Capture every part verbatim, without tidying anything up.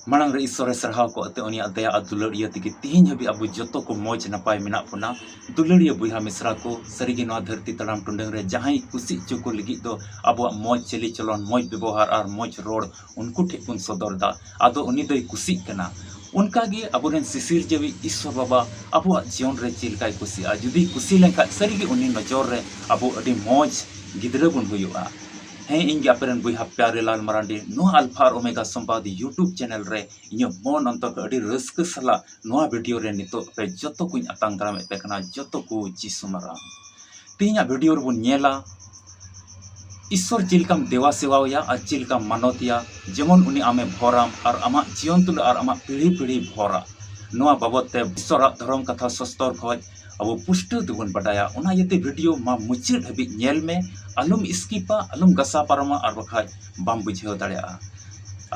ᱢᱟᱲᱟᱝ ᱨᱮ ᱤᱥᱥᱚᱨᱮ ᱥᱟᱨᱦᱟᱣ ᱠᱚ ᱟᱛᱮ ᱩᱱᱤᱭᱟᱜ ᱫᱟᱭᱟ ᱟᱨ ᱫᱩᱞᱟᱹᱲ ᱤᱭᱟᱹ ᱛᱮᱜᱮ ᱛᱤᱦᱤᱧ ᱦᱟᱹᱵᱤᱡ ᱟᱵᱚ ᱡᱚᱛᱚ ᱠᱚ ᱢᱚᱡᱽ ᱱᱟᱯᱟᱭ ᱢᱮᱱᱟᱜ ᱵᱚᱱᱟ᱾ ᱫᱩᱞᱟᱹᱲᱤᱭᱟᱹ ᱵᱚᱭᱦᱟ ᱢᱤᱥᱨᱟ ᱠᱚ, ᱥᱟᱹᱨᱤᱜᱮ ᱱᱚᱣᱟ ᱫᱷᱟᱹᱨᱛᱤ ᱛᱟᱲᱟᱢ ᱴᱩᱰᱟᱹᱝ ᱨᱮ ᱡᱟᱦᱟᱸᱭ ᱠᱩᱥᱤ ᱦᱚᱪᱚ ᱠᱚ ᱞᱟᱹᱜᱤᱫ ᱫᱚ ᱟᱵᱚᱣᱟᱜ ᱢᱚᱡᱽ ᱪᱟᱹᱞᱤ ᱪᱚᱞᱚᱱ, ᱢᱚᱡᱽ ᱵᱮᱵᱚᱦᱟᱨ ᱟᱨ ᱢᱚᱡᱽ ᱨᱚᱲ ᱩᱱᱠᱩ ᱴᱷᱮᱱ ᱵᱚᱱ ᱥᱚᱫᱚᱨ ᱮᱫᱟ᱾ ᱟᱫᱚ ᱩᱱᱤ ᱫᱚᱭ ᱠᱩᱥᱤᱜ ᱠᱟᱱᱟ᱾ ᱚᱱᱠᱟᱜᱮ ᱟᱵᱚᱨᱮᱱ ᱥᱤᱥᱤᱨ ᱡᱟᱹᱣᱤᱡ ᱤᱥᱥᱚᱨ ᱵᱟᱵᱟ ᱟᱵᱚᱣᱟᱜ ᱡᱤᱭᱚᱱ ᱨᱮ ᱪᱮᱫ ᱞᱮᱠᱟᱭ ᱠᱩᱥᱤᱜᱼᱟ᱾ ᱡᱩᱫᱤ ᱠᱩᱥᱤ ᱞᱮᱱᱠᱷᱟᱱ ᱥᱟᱹᱨᱤᱜᱮ ᱩᱱᱤ ᱱᱚᱡᱚᱨ ᱨᱮ ᱟᱵᱚ ᱟᱹᱰᱤ ᱢᱚᱡᱽ ᱜᱤᱫᱽᱨᱟᱹ ᱵᱚᱱ ᱦᱩᱭᱩᱜᱼᱟ᱾ ᱦᱮᱸ, ᱤᱧ ᱜᱮ ᱟᱯᱮᱨᱮᱱ ᱵᱚᱭᱦᱟ ᱯᱭᱟᱨᱮ ᱞᱟᱞ ᱢᱟᱨᱟᱱᱰᱤ, ᱱᱚᱣᱟ ᱟᱞᱯᱷᱟ ᱟᱨ ᱳᱢᱮᱜᱟ ᱥᱚᱢᱵᱟᱫ YouTube ᱪᱮᱱᱮᱞ ᱨᱮ ᱤᱧᱟᱹᱜ ᱢᱚᱱ ᱚᱱᱛᱚᱨ ᱠᱷᱚᱱ ᱟᱹᱰᱤ ᱨᱟᱹᱥᱠᱟᱹ ᱥᱟᱞᱟᱜ ᱱᱚᱣᱟ ᱵᱷᱤᱰᱤᱭᱳ ᱨᱮ ᱱᱤᱛᱚᱜ ᱟᱯᱮ ᱡᱚᱛᱚ ᱠᱚᱧ ᱟᱛᱟᱝ ᱫᱟᱨᱟᱢᱮᱫ ᱯᱮ ᱠᱟᱱᱟ᱾ ᱡᱚᱛᱚ ᱠᱚ ᱡᱤᱥᱩ ᱢᱟᱨᱟᱝ᱾ ᱛᱮᱦᱮᱧᱟᱜ ᱵᱷᱤᱰᱤᱭᱳ ᱨᱮᱵᱚᱱ ᱧᱮᱞᱟ ᱤᱥᱥᱚᱨ ᱪᱮᱫ ᱞᱮᱠᱟᱢ ᱫᱮᱣᱟ ᱥᱮᱣᱟᱣᱟᱭᱟ ᱟᱨ ᱪᱮᱫ ᱞᱮᱠᱟᱢ ᱢᱟᱱᱚᱛᱮᱭᱟ, ᱡᱮᱢᱚᱱ ᱩᱱᱤ ᱟᱢᱮ ᱵᱷᱚᱨᱟᱢ ᱟᱨ ᱟᱢᱟᱜ ᱡᱤᱭᱚᱱ ᱛᱩᱞᱩᱡ ᱟᱨ ᱟᱢᱟᱜ ᱯᱤᱲᱦᱤ ᱯᱤᱲᱦᱤ ᱵᱷᱚᱨᱟ᱾ ᱱᱚᱣᱟ ᱵᱟᱵᱚᱛ ᱛᱮ ᱤᱥᱥᱚᱨᱟᱜ ᱫᱷᱚᱨᱚᱢ ᱠᱟᱛᱷᱟ ᱥᱚᱥᱛᱚᱨ ᱠᱷᱚᱡ ᱟᱵᱚ ᱯᱩᱥᱴᱟᱹᱣ ᱛᱮᱵᱚᱱ ᱵᱟᱰᱟᱭᱟ᱾ ᱚᱱᱟ ᱤᱭᱟᱹᱛᱮ ᱵᱷᱤᱰᱤᱭᱳ ᱢᱟ ᱢᱩᱪᱟᱹᱫ ᱦᱟᱹᱵᱤᱡ ᱧᱮᱞ ᱢᱮ, ᱟᱞᱚᱢ ᱥᱠᱤᱯᱟ, ᱟᱞᱚᱢ ᱜᱟᱥᱟ ᱯᱟᱨᱚᱢᱟ, ᱟᱨ ᱵᱟᱠᱷᱟᱡ ᱵᱟᱢ ᱵᱩᱡᱷᱟᱹᱣ ᱫᱟᱲᱮᱭᱟᱜᱼᱟ᱾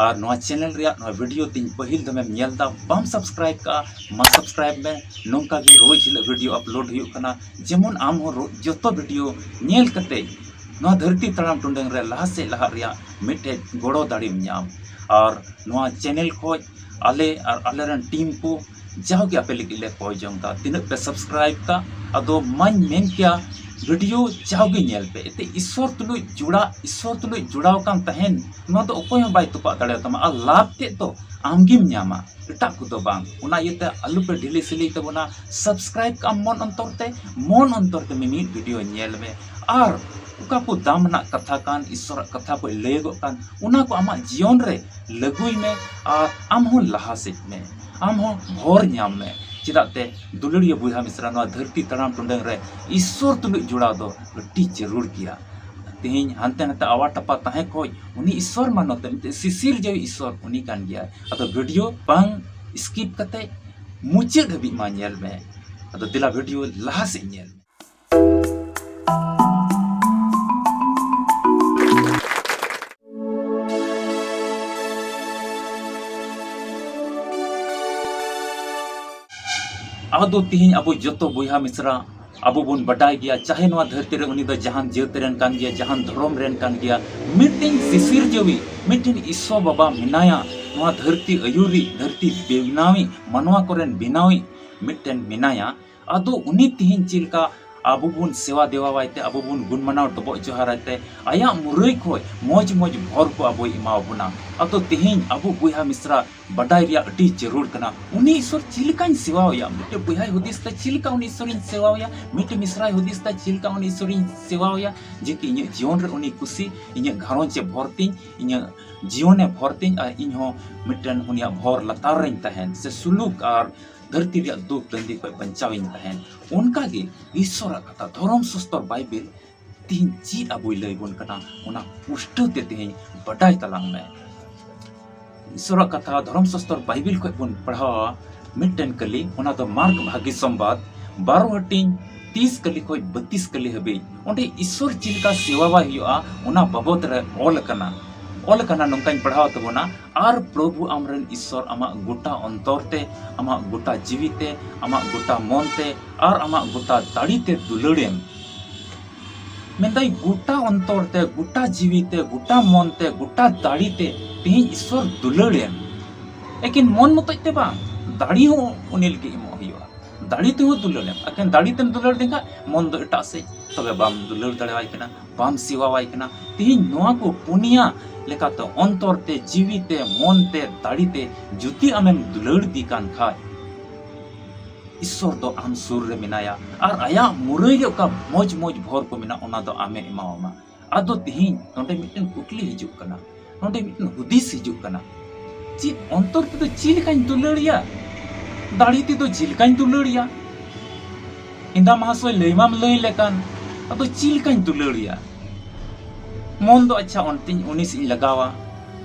ᱟᱨ ᱱᱚᱣᱟ ᱪᱮᱱᱮᱞ ᱨᱮᱭᱟᱜ ᱱᱚᱣᱟ ᱵᱷᱤᱰᱤᱭᱳ ᱛᱤᱧ ᱯᱟᱹᱦᱤᱞ ᱫᱚᱢᱮᱢ ᱧᱮᱞ ᱮᱫᱟ, ᱵᱟᱢ ᱥᱟᱵᱥᱠᱨᱟᱭᱤᱵ ᱠᱟᱜᱼᱟ, ᱢᱟ ᱥᱟᱵᱥᱠᱨᱟᱭᱤᱵ ᱢᱮ᱾ ᱱᱚᱝᱠᱟ ᱜᱮ ᱨᱳᱡᱽ ᱦᱤᱞᱳᱜ ᱵᱷᱤᱰᱤᱭᱳ ᱟᱯᱞᱳᱰ ᱦᱩᱭᱩᱜ ᱠᱟᱱᱟ, ᱡᱮᱢᱚᱱ ᱟᱢ ᱦᱚᱸ ᱨᱳ-, ᱡᱚᱛᱚ ᱵᱷᱤᱰᱤᱭᱳ ᱧᱮᱞ ᱠᱟᱛᱮ ᱱᱚᱣᱟ ᱫᱷᱟᱹᱨᱛᱤ ᱛᱟᱲᱟᱢ ᱴᱩᱰᱟᱹᱝ ᱨᱮ ᱞᱟᱦᱟ ᱥᱮᱫ ᱞᱟᱦᱟᱜ ᱨᱮᱭᱟᱜ ᱢᱤᱫᱴᱮᱡ ᱜᱚᱲᱚ ᱫᱟᱲᱮᱢ ᱧᱟᱢ᱾ ᱟᱨ ᱱᱚᱣᱟ ᱪᱮᱱᱮᱞ ᱠᱷᱚᱡ ᱟᱞᱮ ᱟᱨ ᱟᱞᱮᱨᱮᱱ ᱴᱤᱢ ᱠᱚ ᱡᱟᱣᱜᱮ ᱟᱯᱮ ᱞᱟᱹᱜᱤᱫ ᱞᱮ ᱠᱚᱭ ᱡᱚᱝ ᱮᱫᱟ, ᱛᱤᱱᱟᱹᱜ ᱯᱮ ᱥᱟᱵᱥᱠᱨᱟᱭᱤᱵ ᱠᱟᱜ, ᱟᱫᱚ ᱢᱟᱧ ᱢᱮᱱ ᱠᱮᱭᱟ ᱵᱷᱤᱰᱤᱭᱳ ᱡᱟᱣᱜᱮ ᱧᱮᱞ ᱯᱮ᱾ ᱮᱱᱛᱮ ᱤᱥᱥᱚᱨ ᱛᱩᱞᱩᱡ ᱡᱚᱲᱟ, ᱤᱥᱥᱚᱨ ᱛᱩᱞᱩᱡ ᱡᱚᱲᱟᱣ ᱠᱟᱱ ᱛᱟᱦᱮᱱ, ᱱᱚᱣᱟ ᱫᱚ ᱚᱠᱚᱭ ᱦᱚᱸ ᱵᱟᱭ ᱛᱚᱯᱟᱜ ᱫᱟᱲᱮᱭᱟᱛᱟᱢᱟ᱾ ᱟᱨ ᱞᱟᱵᱷ ᱛᱮᱫ ᱫᱚ ᱟᱢᱜᱮᱢ ᱧᱟᱢᱟ, ᱮᱴᱟᱜ ᱠᱚᱫᱚ ᱵᱟᱝ᱾ ᱚᱱᱟ ᱤᱭᱟᱹᱛᱮ ᱟᱞᱚᱯᱮ ᱰᱷᱤᱞᱟᱹ ᱥᱤᱞᱟᱹᱭ ᱛᱟᱵᱚᱱᱟ, ᱥᱟᱵᱥᱠᱨᱟᱭᱤᱵ ᱠᱟᱜ ᱟᱢ ᱢᱚᱱ ᱚᱱᱛᱚᱨ ᱛᱮ, ᱢᱚᱱ ᱚᱱᱛᱚᱨ ᱛᱮ ᱢᱤᱢᱤᱫ ᱵᱷᱤᱰᱤᱭᱳ ᱧᱮᱞ ᱢᱮ᱾ ᱟᱨ ᱚᱠᱟ ᱠᱚ ᱫᱟᱢ ᱨᱮᱱᱟᱜ ᱠᱟᱛᱷᱟ ᱠᱟᱱ, ᱤᱥᱥᱚᱨᱟᱜ ᱠᱟᱛᱷᱟ ᱠᱚ ᱞᱟᱹᱭᱟᱹᱜᱚᱜ ᱠᱟᱱ, ᱚᱱᱟ ᱠᱚ ᱟᱢᱟᱜ ᱡᱤᱭᱚᱱ ᱨᱮ ᱞᱟᱹᱜᱩᱭ ᱢᱮ ᱟᱨ ᱟᱢ ᱦᱚᱸ ᱞᱟᱦᱟ ᱥᱮᱫ ᱢᱮ, ᱟᱢ ᱦᱚᱸ ᱵᱷᱚᱨ ᱧᱟᱢ ᱢᱮ᱾ ᱪᱮᱫᱟᱜ ᱛᱮ ᱫᱩᱞᱟᱹᱲᱤᱭᱟᱹ ᱵᱚᱭᱦᱟ ᱢᱤᱥᱨᱟ, ᱱᱚᱣᱟ ᱫᱷᱟᱹᱨᱛᱤ ᱛᱟᱲᱟᱢ ᱴᱩᱰᱟᱹᱝ ᱨᱮ ᱤᱥᱥᱚᱨ ᱛᱩᱞᱩᱡ ᱡᱚᱲᱟᱣ ᱫᱚ ᱟᱹᱰᱤ ᱡᱟᱹᱨᱩᱲ ᱜᱮᱭᱟ᱾ ᱛᱮᱦᱮᱧ ᱦᱟᱱᱛᱮ ᱱᱟᱛᱮ ᱟᱣᱟ ᱴᱟᱯᱟ ᱛᱟᱦᱮᱸ ᱠᱷᱚᱡ ᱩᱱᱤ ᱤᱥᱥᱚᱨ ᱢᱟᱱᱚᱛ ᱛᱮ ᱢᱤᱫᱴᱮᱡ ᱥᱤᱥᱤᱨ ᱡᱟᱹᱣᱤ ᱤᱥᱥᱚᱨ ᱩᱱᱤ ᱠᱟᱱ ᱜᱮᱭᱟᱭ᱾ ᱟᱫᱚ ᱵᱷᱤᱰᱤᱭᱳ ᱵᱟᱝ ᱥᱠᱤᱯ ᱠᱟᱛᱮ ᱢᱩᱪᱟᱹᱫ ᱦᱟᱹᱵᱤᱡ ᱢᱟ ᱧᱮᱞ ᱢᱮ᱾ ᱟᱫᱚ ᱫᱮᱞᱟ ᱵᱷᱤᱰᱤᱭᱳ ᱞᱟᱦᱟ ᱥᱮᱫ ᱧᱮᱞ ᱢᱮ᱾ ᱟᱫᱚ ᱛᱤᱦᱤᱧ ᱟᱵᱚ ᱡᱚᱛᱚ ᱵᱚᱭᱦᱟ ᱢᱤᱥᱨᱟ ᱟᱵᱚ ᱵᱚᱱ ᱵᱟᱰᱟᱭ ᱜᱮᱭᱟ, ᱪᱟᱦᱮ ᱱᱚᱣᱟ ᱫᱷᱟᱹᱨᱛᱤ ᱨᱮ ᱩᱱᱤ ᱫᱚ ᱡᱟᱦᱟᱱ ᱡᱟᱹᱛ ᱨᱮᱱ ᱠᱟᱱ ᱜᱮᱭᱟ, ᱡᱟᱦᱟᱱ ᱫᱷᱚᱨᱚᱢ ᱨᱮᱱ ᱠᱟᱱ ᱜᱮᱭᱟ, ᱢᱤᱫᱴᱮᱱ ᱥᱤᱥᱤᱨ ᱡᱟᱹᱣᱤ, ᱢᱤᱫᱴᱮᱱ ᱤᱥᱥᱚᱨ ᱵᱟᱵᱟ ᱢᱮᱱᱟᱭᱟ᱾ ᱱᱚᱣᱟ ᱫᱷᱟᱹᱨᱛᱤ ᱟᱹᱭᱩᱨᱤᱡ, ᱫᱷᱟᱹᱨᱛᱤ ᱵᱮᱱᱟᱣᱤᱡ, ᱢᱟᱱᱣᱟ ᱠᱚᱨᱮᱱ ᱵᱮᱱᱟᱣᱤᱡ ᱢᱤᱫᱴᱮᱱ ᱢᱮᱱᱟᱭᱟ᱾ ᱟᱫᱚ ᱩᱱᱤ ᱛᱤᱦᱤᱧ ᱪᱮᱫ ᱞᱮᱠᱟ ᱟᱵᱚ ᱵᱚᱱ ᱥᱮᱣᱟ ᱫᱮᱣᱟᱣᱟᱭ ᱛᱮ, ᱟᱵᱚ ᱵᱚᱱ ᱜᱩᱱ ᱢᱟᱱᱟᱣ ᱰᱚᱵᱚᱜ ᱡᱚᱦᱟᱨᱟᱭ ᱛᱮ, ᱟᱭᱟᱜ ᱢᱩᱨᱟᱹᱭ ᱠᱷᱚᱡ ᱢᱚᱡᱽ ᱢᱚᱡᱽ ᱵᱷᱚᱨ ᱠᱚ ᱟᱵᱚᱭ ᱮᱢᱟᱣᱟᱵᱚᱱᱟ᱾ ᱟᱫᱚ ᱛᱤᱦᱤᱧ ᱟᱵᱚ ᱵᱚᱭᱦᱟ ᱢᱤᱥᱨᱟ ᱵᱟᱰᱟᱭ ᱨᱮᱭᱟᱜ ᱟᱹᱰᱤ ᱡᱟᱹᱨᱩᱲ ᱠᱟᱱᱟ, ᱩᱱᱤ ᱤᱥᱥᱚᱨ ᱪᱮᱫ ᱞᱮᱠᱟᱧ ᱥᱮᱣᱟᱣᱟᱭᱟ? ᱢᱤᱫᱴᱮᱱ ᱵᱚᱭᱦᱟᱭ ᱦᱩᱫᱤᱥ ᱫᱟ ᱪᱮᱫ ᱞᱮᱠᱟ ᱩᱱᱤ ᱤᱥᱥᱚᱨᱤᱧ ᱥᱮᱣᱟᱣᱟᱭᱟ, ᱢᱤᱫᱴᱮᱱ ᱢᱤᱥᱨᱟᱭ ᱦᱩᱫᱤᱥ ᱫᱟ ᱪᱮᱫ ᱞᱮᱠᱟ ᱩᱱᱤ ᱤᱥᱥᱚᱨᱤᱧ ᱥᱮᱣᱟᱣᱟᱭᱟ, ᱡᱮ ᱠᱤ ᱤᱧᱟᱹᱜ ᱡᱤᱭᱚᱱ ᱨᱮ ᱩᱱᱤ ᱠᱩᱥᱤ, ᱤᱧᱟᱹᱜ ᱜᱷᱟᱨᱚᱸᱡᱽ ᱮ ᱵᱷᱚᱨ ᱛᱤᱧ, ᱤᱧᱟᱹᱜ ᱡᱤᱭᱚᱱ ᱮ ᱵᱷᱚᱨ ᱛᱤᱧ, ᱟᱨ ᱤᱧ ᱦᱚᱸ ᱢᱤᱫᱴᱮᱱ ᱩᱱᱤᱭᱟᱜ ᱵᱷᱚᱨ ᱞᱟᱛᱟᱨ ᱨᱮᱧ ᱛᱟᱦᱮᱱ, ᱥᱮ ᱥᱩᱞᱩᱠ ᱟᱨ ᱫᱷᱟᱹᱨᱛᱤ ᱨᱮᱭᱟᱜ ᱫᱩᱠ ᱫᱟᱹᱱᱫᱤ ᱠᱷᱚᱱ ᱵᱟᱧᱪᱟᱣᱤᱧ ᱛᱟᱦᱮᱱ᱾ ᱚᱱᱠᱟ ᱜᱮ ᱤᱥᱥᱚᱨᱟᱜ ᱠᱟᱛᱷᱟ, ᱫᱷᱚᱨᱚᱢ ᱥᱟᱥᱛᱚᱨ ᱵᱟᱭᱵᱮᱞ ᱛᱤᱦᱤᱧ ᱪᱮᱫ ᱟᱵᱚᱭ ᱞᱟᱹᱭ ᱵᱚᱱ ᱠᱟᱱᱟ, ᱚᱱᱟ ᱯᱩᱥᱴᱟᱹᱣ ᱛᱮ ᱛᱤᱦᱤᱧ ᱵᱟᱰᱟᱭ ᱛᱟᱞᱟᱝ ᱢᱮ᱾ ᱤᱥᱥᱚᱨᱟᱜ ᱠᱟᱛᱷᱟ ᱫᱷᱚᱨᱚᱢ ᱥᱟᱥᱛᱚᱨ ᱵᱟᱭᱵᱮᱞ ᱠᱷᱚᱱ ᱵᱚᱱ ᱯᱟᱲᱦᱟᱣᱟ ᱢᱤᱫᱴᱮᱱ ᱠᱟᱹᱞᱤ, ᱚᱱᱟ ᱫᱚ ᱢᱟᱨᱠ ᱵᱷᱟᱹᱜᱤ ᱥᱚᱢᱵᱟᱫ ᱵᱟᱨᱚ ᱦᱟᱹᱴᱤᱧ ᱛᱤᱥ ᱠᱟᱹᱞᱤ ᱠᱷᱚᱱ ᱵᱟᱹᱛᱤᱥ ᱠᱟᱹᱞᱤ ᱦᱟᱹᱵᱤᱡ᱾ ᱚᱸᱰᱮ ᱤᱥᱥᱚᱨ ᱪᱮᱫ ᱞᱮᱠᱟ ᱥᱮᱣᱟᱣᱟᱭ ᱦᱩᱭᱩᱜᱼᱟ, ᱚᱱᱟ ᱵᱟᱵᱚᱫ ᱨᱮ ᱚᱞ ᱟᱠᱟᱱᱟ᱾ ᱚᱞ ᱟᱠᱟᱱᱟ, ᱱᱚᱝᱠᱟᱧ ᱯᱟᱲᱦᱟᱣ ᱛᱟᱵᱚᱱᱟ, "ᱟᱨ ᱯᱨᱚᱵᱷᱩ ᱟᱢᱨᱮᱱ ᱤᱥᱥᱚᱨ ᱟᱢᱟᱜ ᱜᱚᱴᱟ ᱚᱱᱛᱚᱨ ᱛᱮ, ᱟᱢᱟᱜ ᱜᱚᱴᱟ ᱡᱤᱣᱤ ᱛᱮ, ᱟᱢᱟᱜ ᱜᱚᱴᱟ ᱢᱚᱱ ᱛᱮ ᱟᱨ ᱟᱢᱟᱜ ᱜᱚᱴᱟ ᱫᱟᱲᱮ ᱛᱮ ᱫᱩᱞᱟᱹᱲᱮᱢ᱾" ᱢᱮᱱᱫᱟᱭ, ᱜᱚᱴᱟ ᱚᱱᱛᱚᱨ ᱛᱮ, ᱜᱚᱴᱟ ᱡᱤᱣᱤ ᱛᱮ, ᱜᱚᱴᱟ ᱢᱚᱱ ᱛᱮ, ᱜᱚᱴᱟ ᱫᱟᱲᱮ ᱛᱮ ᱛᱮᱦᱮᱧ ᱤᱥᱥᱚᱨ ᱫᱩᱞᱟᱹᱲᱮᱢ᱾ ᱮᱠᱮᱱ ᱢᱚᱱ ᱢᱚᱛᱚᱡ ᱛᱮ ᱵᱟᱝ, ᱫᱟᱲᱮ ᱦᱚᱸ ᱩᱱᱤ ᱞᱟᱹᱜᱤᱫ ᱮᱢᱚᱜ ᱦᱩᱭᱩᱜᱼᱟ᱾ ᱫᱟᱲᱮ ᱛᱮᱦᱚᱸ ᱫᱩᱞᱟᱹᱲᱮᱢ, ᱮᱠᱮᱱ ᱫᱟᱲᱮ ᱛᱮᱢ ᱫᱩᱞᱟᱹᱲ ᱞᱮᱱᱠᱷᱟᱱ ᱢᱚᱱ ᱫᱚ ᱮᱴᱟᱜ ᱥᱮᱫ, ᱛᱚᱵᱮ ᱵᱟᱢ ᱫᱩᱞᱟᱹᱲ ᱫᱟᱲᱮᱣᱟᱭ ᱠᱟᱱᱟ, ᱵᱟᱢ ᱥᱮᱣᱟᱣᱟᱭ ᱠᱟᱱᱟ᱾ ᱛᱮᱦᱮᱧ ᱱᱚᱣᱟ ᱠᱚ ᱯᱩᱱᱭᱟ ᱞᱮᱠᱟᱛᱮ, ᱚᱱᱛᱚᱨ ᱛᱮ, ᱡᱤᱣᱤ ᱛᱮ, ᱢᱚᱱ ᱛᱮ, ᱫᱟᱲᱮ ᱛᱮ ᱡᱩᱫᱤ ᱟᱢᱮᱢ ᱫᱩᱞᱟᱹᱲ ᱤᱫᱤ ᱠᱟᱱ ᱠᱷᱟᱡ, ᱤᱥᱥᱚᱨ ᱫᱚ ᱟᱢ ᱥᱩᱨ ᱨᱮ ᱢᱮᱱᱟᱭᱟ ᱟᱨ ᱟᱭᱟᱜ ᱢᱩᱨᱟᱹᱭ ᱨᱮ ᱚᱠᱟ ᱢᱚᱡᱽ ᱢᱚᱡᱽ ᱵᱷᱚᱨ ᱠᱚ ᱢᱮᱱᱟᱜ, ᱚᱱᱟ ᱫᱚ ᱟᱢᱮ ᱮᱢᱟᱣᱟᱢᱟ᱾ ᱟᱫᱚ ᱛᱤᱦᱤᱧ ᱱᱚᱰᱮ ᱢᱤᱫᱴᱮᱱ ᱠᱩᱠᱞᱤ ᱦᱤᱡᱩᱜ ᱠᱟᱱᱟ, ᱱᱚᱰᱮ ᱢᱤᱫᱴᱮᱱ ᱦᱩᱫᱤᱥ ᱦᱤᱡᱩᱜ ᱠᱟᱱᱟ, ᱪᱮᱫ ᱚᱱᱛᱚᱨ ᱛᱮᱫᱚ ᱪᱮᱫ ᱞᱮᱠᱟᱧ ᱫᱩᱞᱟᱹᱲᱤᱭᱟ? ᱫᱟᱲᱮ ᱛᱮᱫᱚ ᱪᱮᱫ ᱞᱮᱠᱟᱧ ᱫᱩᱞᱟᱹᱲᱤᱭᱟ? ᱦᱮᱸᱫᱟ ᱢᱟᱦᱟᱥᱚᱭ, ᱞᱟᱹᱭ ᱢᱟᱢ ᱞᱟᱹᱭ ᱞᱮᱠᱟᱱ, ᱟᱫᱚ ᱪᱮᱫ ᱞᱮᱠᱟᱧ ᱫᱩᱞᱟᱹᱲᱤᱭᱟ? ᱢᱚᱱ ᱫᱚ ᱟᱪᱪᱷᱟ ᱚᱱᱛᱤᱧ, ᱩᱱᱤ ᱥᱮᱫ ᱤᱧ ᱞᱟᱜᱟᱣᱟ,